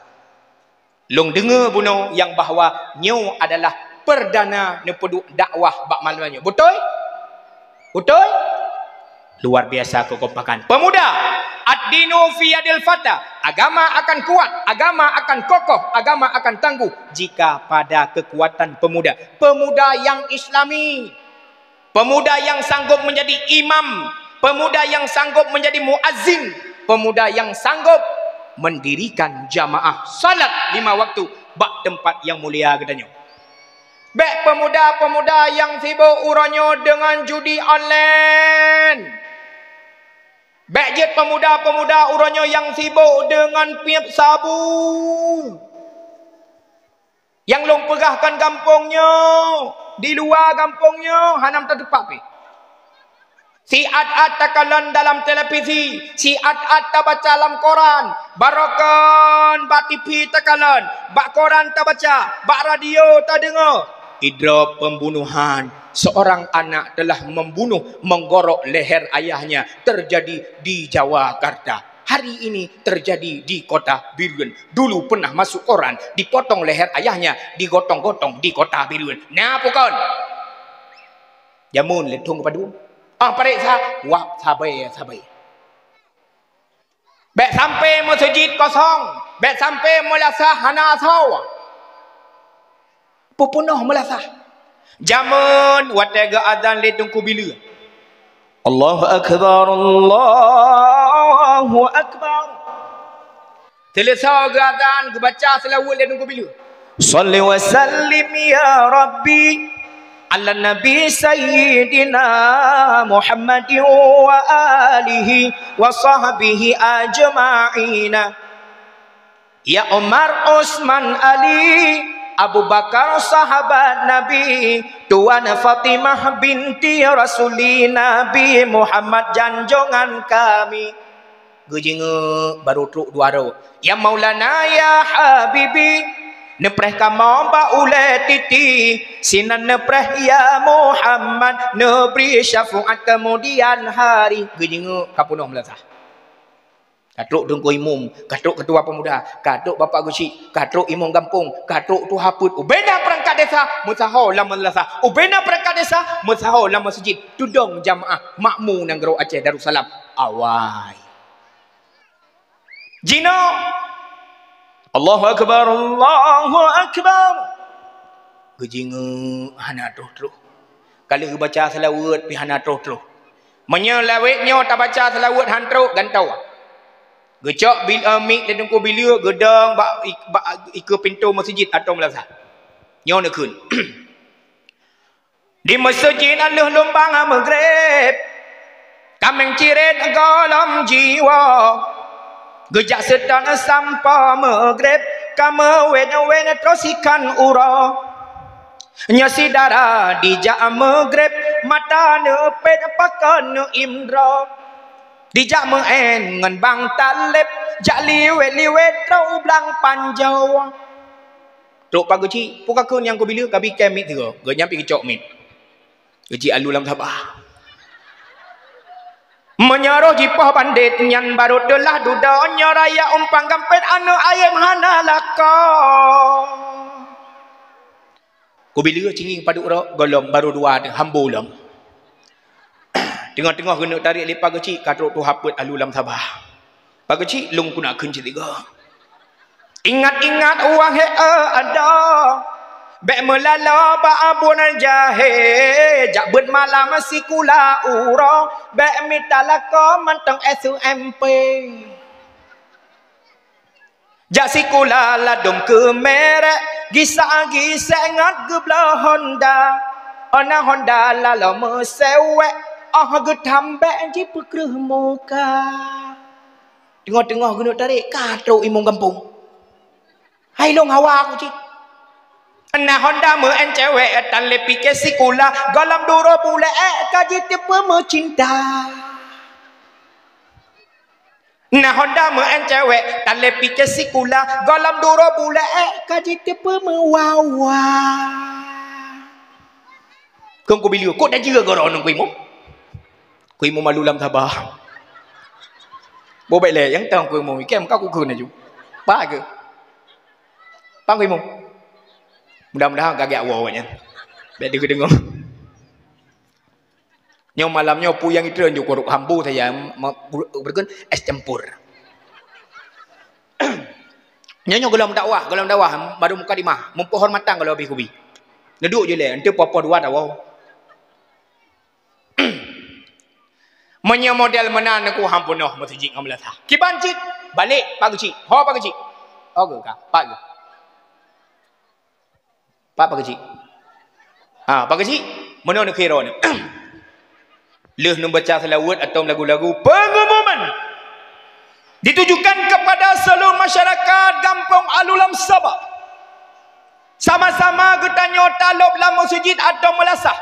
Lôn deungoe bunoe nyang bahwa nyoe adalah perdana neupeuduek dakwah bak malam nyoe. Beutôi? Beutôi? Luar biasa kekompakan. Pemuda, ad-dinu fi yadil fata. Agama akan kuat, agama akan kokoh, agama akan tangguh jika pada kekuatan pemuda. Pemuda yang Islami. Pemuda yang sanggup menjadi imam, pemuda yang sanggup menjadi muazzin, pemuda yang sanggup mendirikan jamaah salat lima waktu bak tempat yang mulia geutanyoe. Bèk peumuda-peumuda nyang sibôk uroe nyoe deungon judi online. Bèk jeuet peumuda-peumuda uroe nyoe nyang sibôk deungon piep sabu. Nyang lôn peugah kon gampông nyoe, di luwa gampông nyoe hana meutateupat pih. Siat-at takalon dalam televisi, siat-at tabaca lam koran, barokon bak T V takalon, bak koran tabaca, bak radio tadeungoe. Idrop pembunuhan, seorang anak telah membunuh, menggorok leher ayahnya, terjadi di Jawakarta. Hari ini terjadi di Kota Bireuen. Dulu pernah masuk koran, dipotong leher ayahnya, digotong-gotong di Kota Bireuen. Na peue kon? Jameun lé thôn padum. Ah, parék sa, wab sabe-sabe. Bèk sampai meuseujid kosong, bèk sampai meulasah hana asoe. Peupeunoh meulasah. Jameun watèe geuazan lé Teungku Bileue. Allahu Akbar, Allahu Akbar. Seuleusoe geuazan, geubaca seulaweuet lé Teungku Bileue. Shalli wa sallim ya Rabbi ala Nabi Sayyidina Muhammadin wa alihi wa sahbihi ajma'ina. Ya Umar, Utsman, Ali, Abu Bakar, sahabat Nabi, Tuan Fatimah binti Rasuli Nabi Muhammad, janjongan kami. Geujingeuk barô trok dua droe. Ya Maulana, ya Habibi, neupreh kamoe bak ulèe titi, sinan neupreh ya Muhammad, neubri syafaat keumudian hari. Geujingeuk ka peunoh meulasah. Ka trok teungku imum, ka trok ketua pemuda, ka trok bapak geuchik, ka trok imum gampông, ka trok tuha peuet. Ubena peurangkat desa, meusaho lam meulasah. Ubena peurangkat desa, meusaho lam meuseujid. Tudong jamaah makmu nanggroe Aceh Darussalam. Awai. Jinoe, Allahu Akbar, Allahu Akbar. Geujingeuk hana troh-troh. Ka lheueh geubaca seulaweuet pih hana troh-troh. Meunyoe lawét nyoe tabaca seulaweuet han troh, gantoe. Geucok bil-, eh, mic lé Teungku Bileue, geudong bak ik-, bak ikeue pintoe meuseujid atau meulasah. Nyoe neukheun. Di meuseujid lheueh lumbang Maghrib, kaméng cirét gohlom jiwoe. Geujak seutôt sampoe Maghrib, ka meuwét-wét troh sikhan uroe. Nyoe syedara dijak Maghrib, mata neupet pakon neuimdroe. Dijak meu'én ngon Bang Taleb, jak liwét-liwét troh u Blang Panjoe. Trok Pak Geuchik, peue ka kheun nyang keubileue, ka bri kèe miet sigoe. Geuhnyan pih geucok miet. Geuchik alu lam saba. Meunyoe roh jipoh bandét nyan barô teulah dudoe, nyoe raya umpang gampét aneuk ayam hana lakoe. Keubileue cingi padub rot, gohlom barô dua teuh, hambo lom. Teungoh-teungoh geuneuk tarek lé Pak Geuchik, ka trok tuha peuet alu lam saba. Pak Geuchik, lôn keuneuk kheun cit sigoe. Ingat-ingat wahé, eh, adoe, bèk meulaloe bak abon jahé, jak beuet malam sikula uroe, bèk mita lakoe mantong S M P. Jak sikula ladôm keu merek, gisa-gisek ngat geubloe Honda. Ona Honda laloe meuseuwek, 'oh geuthambek jipeukreueh muka. Teungoh-teungoh geuneuk tarek, ka trok imum gampông. Hai lôn hawa aku cit. Na Honda meu'én cewek, tan lé pike sikula, gohlom duroe bulek, ka jiteupeue meucinta. Na Honda meu'én cewek, tan lé pike sikula, gohlom duroe bulek, ka jiteupeue meuwawa. Kheun keubileue, kok tajeuet goroe ngon keu imum? Keu imum alu lam saba. Bobek lé, nyang tang keu imum, ikem ka kukheun laju. Ba keu? Pang keu imum? Mudah-mudahan kaget awak nyan. Bèk deungoe-deungoe. Nyoe malam nyoe peue nyang itreun ju kurok hambo saja, ma-, bu-, beureukon es campur. Nyoe, nyoe gohlom dakwah, gohlom dakwah, baru mukadimah, meupenghormatan gohlom habéh kubi. Neuduek ju lé, enteuk poh-poh dua tawoe. Meunyoe model meunan aku han peunoh meuseujid ngon meulasah. Kiban cit, balek Pak Geuchik. Ho Pak Geuchik. Ho geuh ka, Pak geuh. Pak, Pak Geuchik. Ha, Pak Keuchik, meunoe neukira nyoe. Lheueh neubaca seulaweuet atau lagu-lagu pengumuman ditujukan kepada seluruh masyarakat Gampông Alulam Saba. Sama-sama geutanyoe talop lam meuseujid atau meulasah.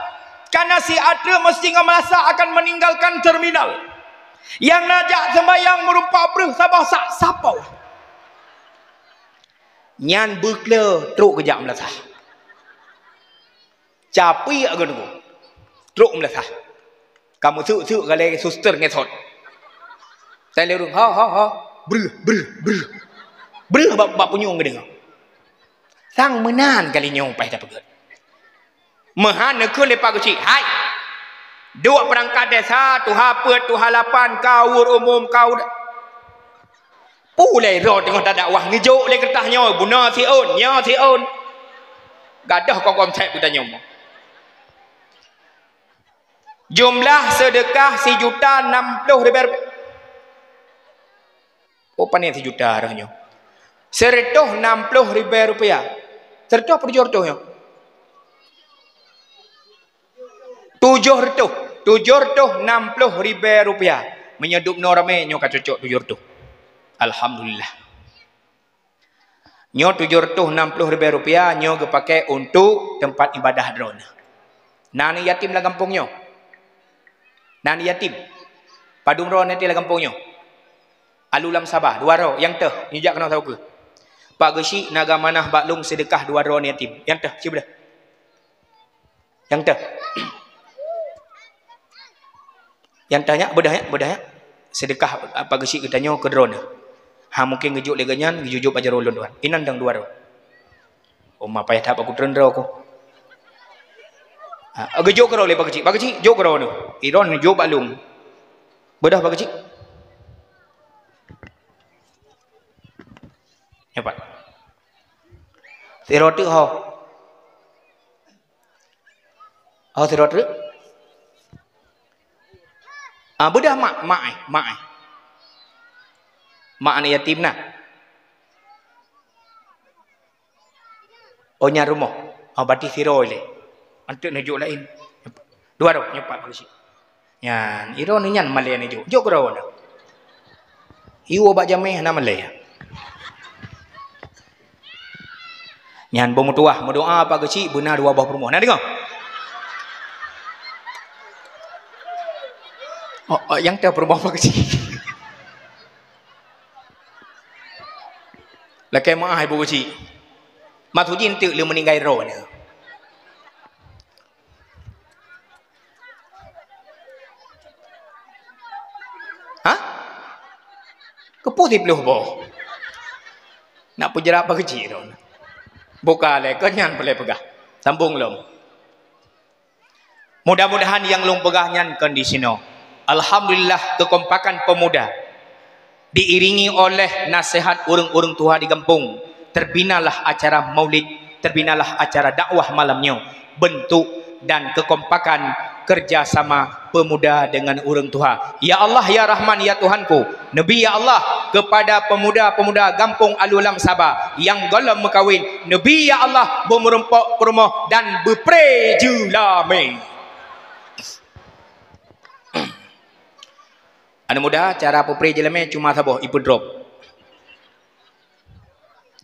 Karena si ateueh meuseujid ngon meulasah akan meninggalkan terminal. Nyang na jak sembahyang meurumpak breuh saboh sak sapoe. Nyan beukle trok geujak meulasah. Capiek geuneuk. Trok meulasah. Ka meuseuk-seuk galai suster ngesot. Tai lé ureueng, ha, ha, ha. Breuh, breuh, breuh. Breuh bak, bak punyueng geudeungoe. Sang meunan kali nyoe paih tapeugét. Meuhan neukheun lé Pak Keuchik, "Hai! Duek peurangkat desa, tuha peuet, tuha lapan, ka ureueng umum, ka ureueng." Pulai droe teungoh tadakwah, neujok lé keureutah nyoe, bunoe siôn, nyoe siôn. Gadôh kon konsep geutanyoe. Jumlah seudeukah sijuta nam ploh ribèe rupiah. Oh, pane sijuta roh nyoe. Seureutôh nam ploh ribèe rupiah. Seureutôh peue tujoh reutôh nyoe? Tujoh reutôh, tujoh reutôh nam ploh ribèe rupiah. Meunyoe dub noe ramé, nyoe ka cocok tujoh reutôh. Alhamdulillah. Nyoe tujoh reutôh nam ploh ribèe rupiah nyoe geupaké untuk teumpat ibadah droeneuh. Na aneuk yatim lam gampông nyoe? Na aneuk yatim? Padum droe aneuk yatim lam gampông nyoe? Alu lam Sabah, dua droe, nyang teuh, neujak keunoe saboh keuh. Pak Geuchik na geumanah bak lôn seudeukah dua droe aneuk yatim. Nyang teuh, ci beudôh. Nyang teuh. Nyang teuh nyak, beudôh nyak, beudôh nyak. Seudeukah Pak Geuchik geutanyoe keu droeneuh. Ha, mungken geujok lé geuhnyan, geujok bak jaroe lôn tuan. Inan dang dua droe. Oh, ma payah that bak kutreun droe ku. Ha, geujok keudroe lé Pak Geuchik. Pak Geuchik, jok keudroe nyoe. Idroeneuh jok bak lôn. Beudôh Pak Geuchik. Nyoe pat. Sidroe teuk ho. Ho sidroe teuk. Ah, beudôh mak, mak eh, mak eh. Mak aneuk yatim na. Oh, nyan rumoh. Oh, berarti sidroe lé. Anteuk neujok laén. Dua droe, nyoe pat Pak Geuchik. Nyan, idroeneuh nyan malèe neujok. Jok keudroe nyoe. Iwoe bak jamèe hana malèe. Nyan beumeutuwah, meudoa Pak Geuchik beuna dua boh peurumoh. Na deungoe? Oh, oh, nyang teuh peurumoh Pak Geuchik. Lakèe meu'ah Ibu Geuchik. Maksud jih enteuk lé meuninggai droeneuh. Hah? Keupeue siploh boh? Nak peujarak Pak Geuchik droeneuh. Buka lé, kon nyan peureulèe peugah. Sambông lom. Mudah-mudahan nyang lôn peugah nyan kon disinoe. Alhamdulillah, kekompakan pemuda diiringi oleh nasihat ureueng-ureueng tuha di gampông. Terbinalah acara maulid, terbinalah acara dakwah malam nyoe, bentuk dan kekompakan kerjasama pemuda dengan ureueng tuha. Ya Allah, ya Rahman, ya Tuhanku, neubi ya Allah kepada pemuda-pemuda gampông Alu Lam Saba nyang gohlom meukawen, neubi ya Allah beumeurumpok peurumoh dan beupré jeulamé. Aneuk muda, cara peupré jeulamé cuma saboh, ipeudrop.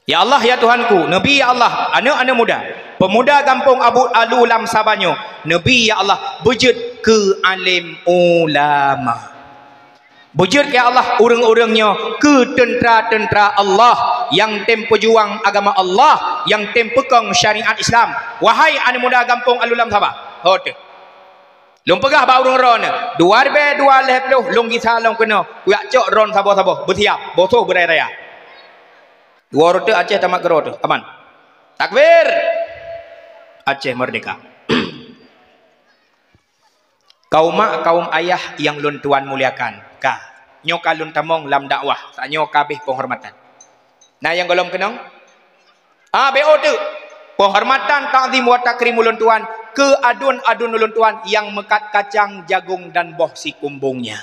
Ya Allah, ya Tuhanku, neubi ya Allah, aneuk-aneuk muda, pemuda gampông Abu Alu Lam Saba nyoe, neubi ya Allah, beujeuet keu além ulama. Beujeuet ya Allah ureueng-ureueng nyoe keu teuntra-teuntra Allah nyang tem peujuang agama Allah, nyang tem peukong syariat Islam. Wahai aneuk muda gampông Alu Lam Saba, ho teuh. Lôn peugah bak ureueng droeneuh, dua ribèe dua lhèe ploh lôn gisa lôn keunoe, kujak cok droen saboh-saboh, beusiap, boh soh beuraya-raya. Dua uroe teuk Aceh tamat keudroe teuh, aman. Takbir! Aceh merdeka. Kaum mak, kaum ayah nyang lôn tuan muliakan, ka. Nyoe ka lôn tamong lam dakwah, saat nyoe ka abéh penghormatan. Na nyang gohlom keunong? Ah, B O teuk. Penghormatan, takzim wa takrim ulôn tuan keu aduen-aduen ulôn tuan nyang meukat kacang, jagong dan boh sikumbongnya.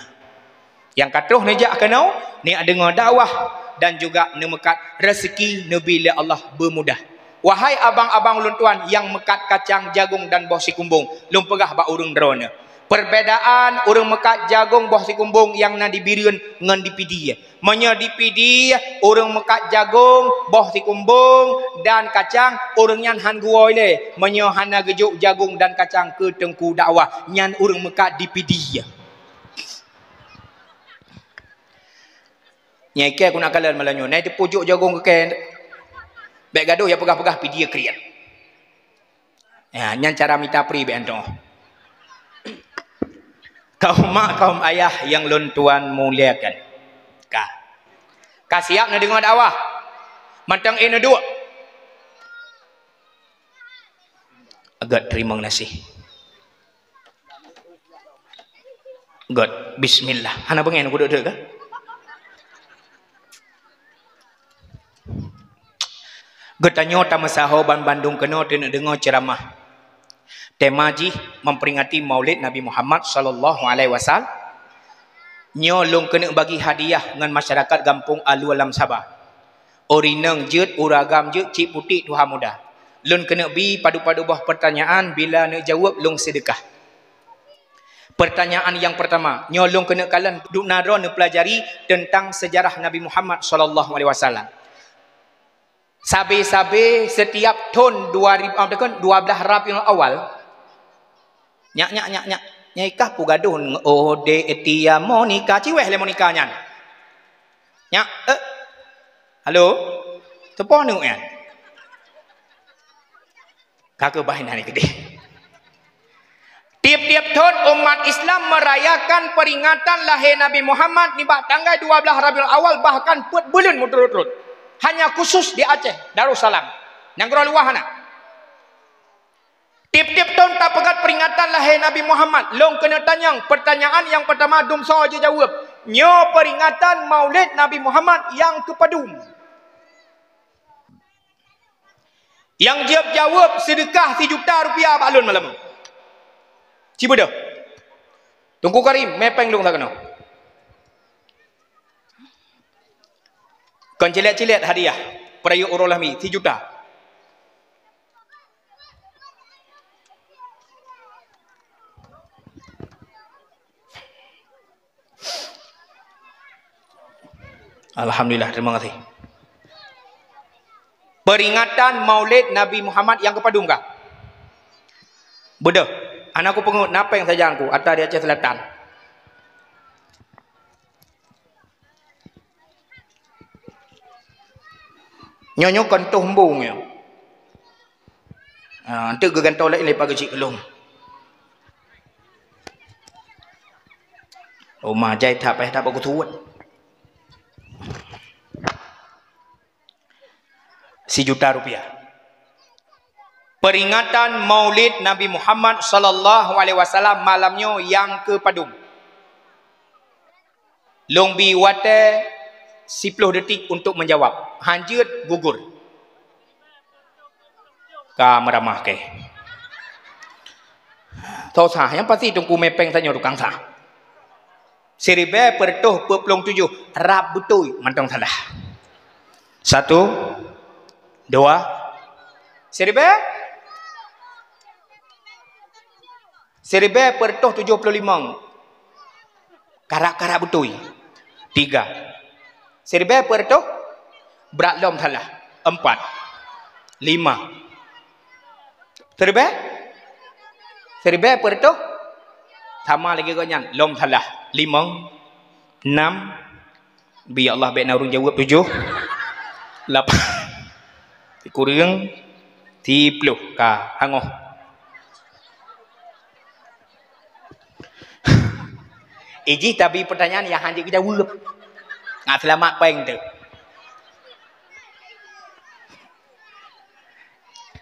Nyang ka troh neujak keunoe, neujak deungoe dakwah dan juga neumeukat rezeki neubi lé Allah beumudah. Wahai abang-abang ulôn tuan nyang meukat kacang, jagong dan boh sikumbong, lôn peugah bak ureuëng droeneuh, perbedaan ureuëng meukat jagong boh sikumbong nyang na di Bireuen ngon di Pidie. Meunyoe di Pidie ureuëng meukat jagong, boh sikumbong dan kacang, ureuëng nyan han geuwoe lé. Meunyoe hana geujok jagong dan kacang keu teungku dakwah, nyan ureuëng meukat di Pidie. Nyai kée keuneuk kalon malam nyoe, na teupeujok jagong keu kée. Bék gadoh ya peugah-peugah Pidie kriet. Ya, nyan cara mita pri bék antoh. Kaum mak, kaum ayah nyang lôn tuan muliakan. Ka. Ka siap neudeungoe dakwah? Mantong eh neuduek. Agak terima kasih. Good. Bismillah. Hana beungéh kudok-dok ka? Geutanyoe tameusaho ban bandum keunoe teuneuk deungoe ceuramah. Tema jih memperingati Maulid Nabi Muhammad sallallahu alaihi wasallam. Nyoe lôn keuneuk bagi hadiah ngon masyarakat gampông Alu Alam Saba. Ureuëng inong jeuet, ureuëng agam jeuet, cik putik tuha muda. Lôn keuneuk bi padub-padub boh pertanyaan, bila neuk jaweueb lôn seudeukah. Pertanyaan nyang pertama, nyoe lôn keuneuk kalon dub na droe neupeulajari teuntang seujarah Nabi Muhammad sallallahu alaihi wasallam. Sabe-sabe setiap thon dua ribu, ah, beutôi kan, dua belas Rabiul Awal. Nyak, nyak, nyak, nyak. Nyai kah peugadoh ngon, oh, dek Etia Monika, ciweh lé Monika nyan. Nyak, eh. Halo? Teupoh neuk nyan? Ka keuh bah inan keudeh. Tiep-tiep thon umat Islam merayakan peringatan lahé Nabi Muhammad nibak tanggai dua belas Rabiul Awal, bahkan peuet buleuen meuturot-turot. Hanya khusus di Aceh Darussalam. Nanggroe luwah hana. Tiep-tiep thon tapeugét peringatan lahé Nabi Muhammad, lôn keuneuk tanyong, peurtanyaan nyang peurtama dum soe jijaweueb. Nyoe peringatan Maulid Nabi Muhammad nyang keupadum? Nyang jeuet jaweueb seudeukah sijuta rupiah bak lôn malam. Ci beudôh. Teungku Karim, mé péng lôn sa keunoe. Kon cilet-cilet hadiah, peurayeuk uroe lahé, sijuta. Alhamdulillah, terima kasih. Peringatan Maulid Nabi Muhammad nyang keupadum kah? Beudôh, hana kupeungeut, na péng sajan ku, ata di Aceh Selatan. Nyoe, nyoe kon toh embong nyoe. Ah, enteuk geugantoe laén lé pageucik keu lôn. Uma jai that payah that bak kusuet. Sijuta rupiah. Peringatan Maulid Nabi Muhammad sallallahu alaihi wasallam malam nyoe nyang keupadum? Lôn bi watée siploh detik untuk menjawab. Han jeuet gugur. Ka meuramah keh. Soe sah, nyang pasti Teungku mé péng tanyoe tukang sah. Siribée peureutôh peuet plôh tujoh, rab beutôi, mantong salah. Satu, dua, siribée? Siribée peureutôh tujoh plôh limong. Karab-karab beutôi. Tiga. Siribée peureutôh? Brat lom salah. Empat. Lima. Siribée? Siribée peureutôh? Sama lagée gobnyan. Lom salah. Limong. Enam. Bi ya Allah, bék na ureuëng jaweueb tujoh. Lapan. Sikureueng. Siploh. Ka. Hangoh. Ijih tabi peurtanyaan nyang han jeuet geujaweueb. Ngat seulamat péng teuh.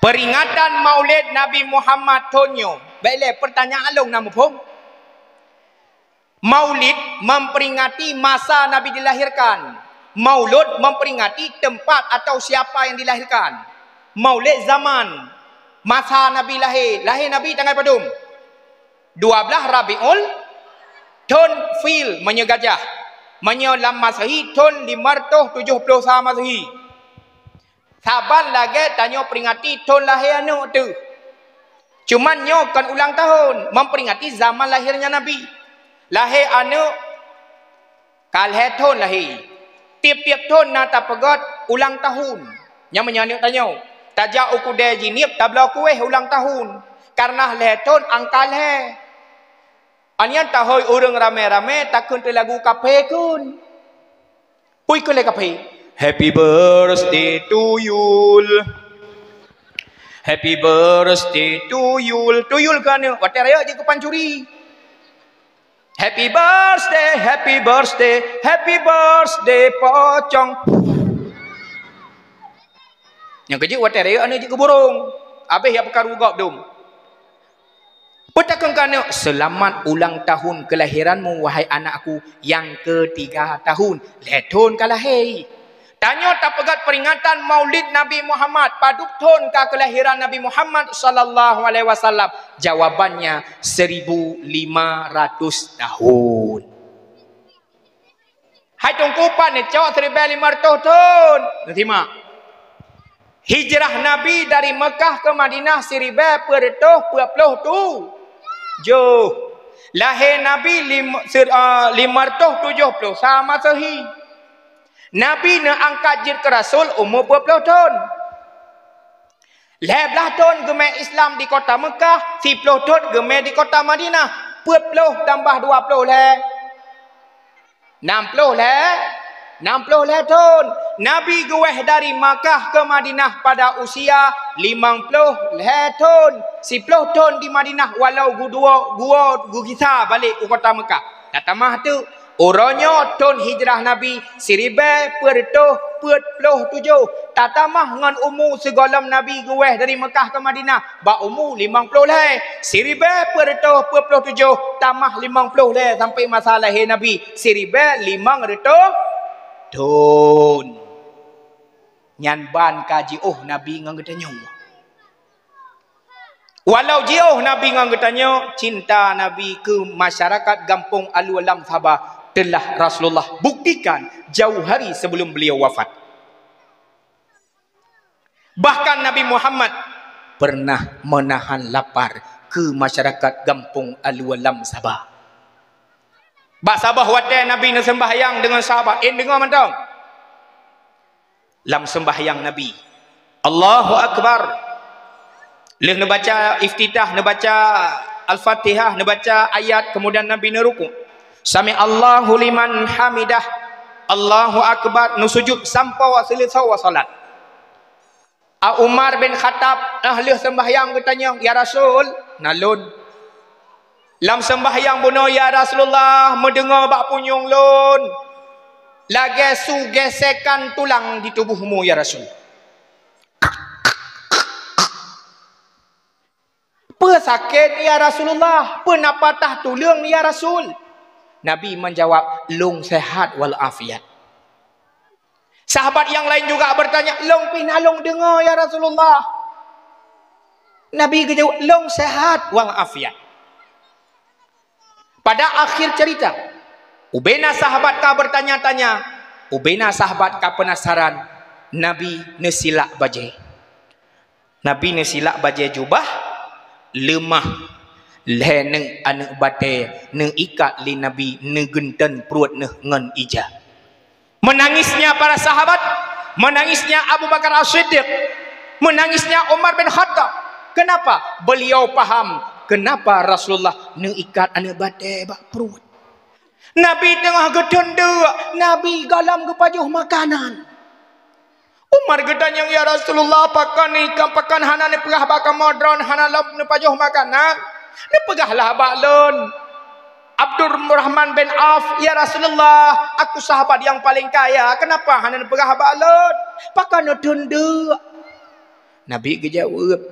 Peringatan Maulid Nabi Muhammad thon nyoe. Bék lé peurtanyaan lôn na muphom. Maulid memperingati masa Nabi dilahirkan. Maulud memperingati tempat atau siapa yang dilahirkan. Maulid zaman, masa Nabi lahé. Lahé Nabi tanggai padum? Dua belas Rabiul, thon Fil, meunyoe gajah. Meunyoe lam Masehi, thon lima ratus tujuh puluh sa Masehi. Saban lagée tanyoe peringati thon lahé aneuëk teuh. Cuman nyoe kon ulang tahun, memperingati zaman lahirnya Nabi. Lahé aneuëk ka lhée thon lahé. Tieb-tieb thon na tapeugét ulang tahun. Nyang meunyoe aneuëk tanyoe, tajak u keudée jinieb tabloe kueh ulang tahun. Kareuna lhée thon angka lhée. Anian tahôi ureuëng ramé-ramé takheun teulagu kaphé kheun. Pui kheun lé kaphé, "Happy birthday to you. Happy birthday to you." To you keu aneuëk, watée rayeuk jeuet keu pancuri. "Happy birthday, happy birthday, happy birthday pocong." Nyang keujeuet watée rayeuk aneuëk jeuet keu burong. Abéh ya peukaru gob dum. Peutakheun keu aneuëk, "Seulamat ulang tahun keulahiranmu, wahai anakku, nyang keutiga tahun." Lhée thon ka lahé. Tanyoe tapeugét peringatan Maulid Nabi Muhammad, padub thon ka keulahiran Nabi Muhammad sallallahu alaihi wasallam? Jawabannya, seribu lima ratus tahun. Hai Teungku, pat neucok siribée limong reutôh thon? Neusimak. Hijrah Nabi dari Mekah ke Madinah siribée peuet reutôh peuet ploh tujoh. Lahé Nabi lim-, sir-, eh, limong reutôh tujoh ploh sa Masehi. Nabi neuangkat jeuet keu rasul umu peuet ploh thon. Lhée blaih thon geumé Islam di kota Mekah, siploh thon geumé di kota Madinah. Peuet ploh tambah dua ploh lhée? Nam ploh lhée, nam ploh lhée thon. Nabi geuwéh dari Makkah ke Madinah pada usia limong ploh lhée thon. Siploh thon di Madinah walau geuduek, geuwoe geugisa balek u kota Makkah. Tatamah teuk, uroe nyoe thon hijrah Nabi siribée peuet reutôh peuet ploh tujoh. Tatamah ngon umu sigohlom Nabi geuwéh dari Makkah ke Madinah, bak umu limong ploh lhée, siribée peuet reutôh peuet ploh tujoh tamah limong ploh lhée sampai masa lahé Nabi, siribée limong reutôh thon. Nyan ban ka jiôh Nabi ngon geutanyoe. Walau jiôh Nabi ngon geutanyoe, cinta Nabi keu masyarakat gampông Alu Alam Saba telah Rasulullah buktikan jauh hari sebelum beliau wafat. Bahkan Nabi Muhammad pernah menahan lapar keu masyarakat gampông Alu Alam Saba. Bak saboh watée Nabi neuseumbahyang deungon sahabat, eh, deungoe mantong. Lam seumbahyang Nabi, Allahu Akbar. Lheueh neubaca iftitah, neubaca Al-Fatihah, neubaca ayat, kemudian Nabi neuruku. Sami Allahu liman hamidah. Allahu Akbar, neusujud sampoe seuleusoe salat. A Umar bin Khattab, ah, lheueh seumbahyang geutanyong, "Ya Rasul, na lôn." Lam seumbahyang bunoe, "Ya Rasulullah, meudeungoe bak punyueng lôn, lagée su gesekan tulang di tubohmu, ya Rasul." "Peue sakét, ya Rasulullah? Peue na patah tuleueng, ya Rasul?" Nabi menjawab, "Lôn sehat wal afiat." Sahabat yang lain juga bertanya, "Lôn pih na lôn deungoe, ya Rasulullah." Nabi geujaweueb, "Lôn sehat wal afiat." Pada akhir cerita, ubena sahabat ka bertanya-tanya, ubena sahabat ka penasaran, Nabi neusilak bajée. Nabi neusilak bajée jubah, leumah, lhée neuh aneuëk batée neuikat lé Nabi, neugeunteun pruet neuh ngon ija. Menangisnya para sahabat, menangisnya Abu Bakar As-Siddiq, menangisnya Umar bin Khattab. Kenapa? Beliau paham kenapa Rasulullah neuikat aneuëk batée bak pruet. Nabi teungoh geuteundeuk, Nabi gohlom geupajoh makanan. Umar geutanyong, "Ya Rasulullah, pakon ikan, pakon hana neupeugah bak kamoe droen hana lom neupajoh makanan? Neupeugahlah bak lôn, Abdurrahman bin Auf, ya Rasulullah, aku sahabat yang paling kaya, kenapa hana neupeugah bak lôn? Pakon neuteundeuk?" Nabi geujaweueb,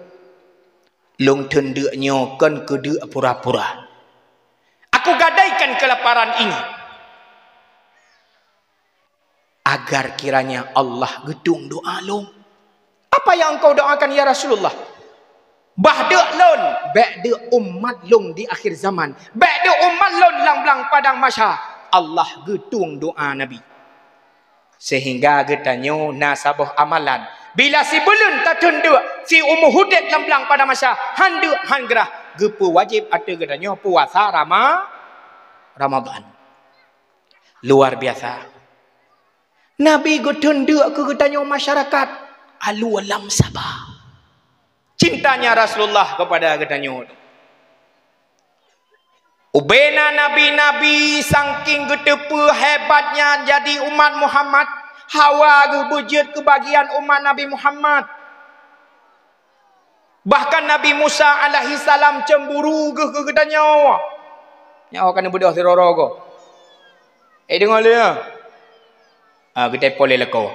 "Lôn teundeuk nyoe kon keudeuk pura-pura. Aku gadaikan kelaparan ini agar kiranya Allah geutueng doa lôn." "Apa yang engkau doakan, ya Rasulullah?" "Bah deuk lôn, bék deuk umat lôn di akhir zaman, bék deuk umat lôn lam blang padang mahsyar, Allah geutueng doa Nabi." Sehingga geutanyoe na saboh amalan Bila sibuleuen tateundeuk, siumu udeb lam blang padang mahsyar, han deuk, han grah, geupeuwajéb ateueh geutanyoe puasa Rama-, Ramadhan. Luar biasa. Nabi geuteundeuk keu geutanyoe masyarakat alu lam saba. Cintanya Rasulullah kepada geutanyoe. Ubena nabi-nabi saking geuteupeue hebatnya jadi umat Muhammad, hawa geuh beujeuet keu bagian umat Nabi Muhammad. Bahkan Nabi Musa alaihissalam cemburu geuh keu geutanyoe. Nyoe ka neubeudôh sidroe-droe goe. Eh, deungoe lé, ya. Ah, geuteupeu lé lakoe.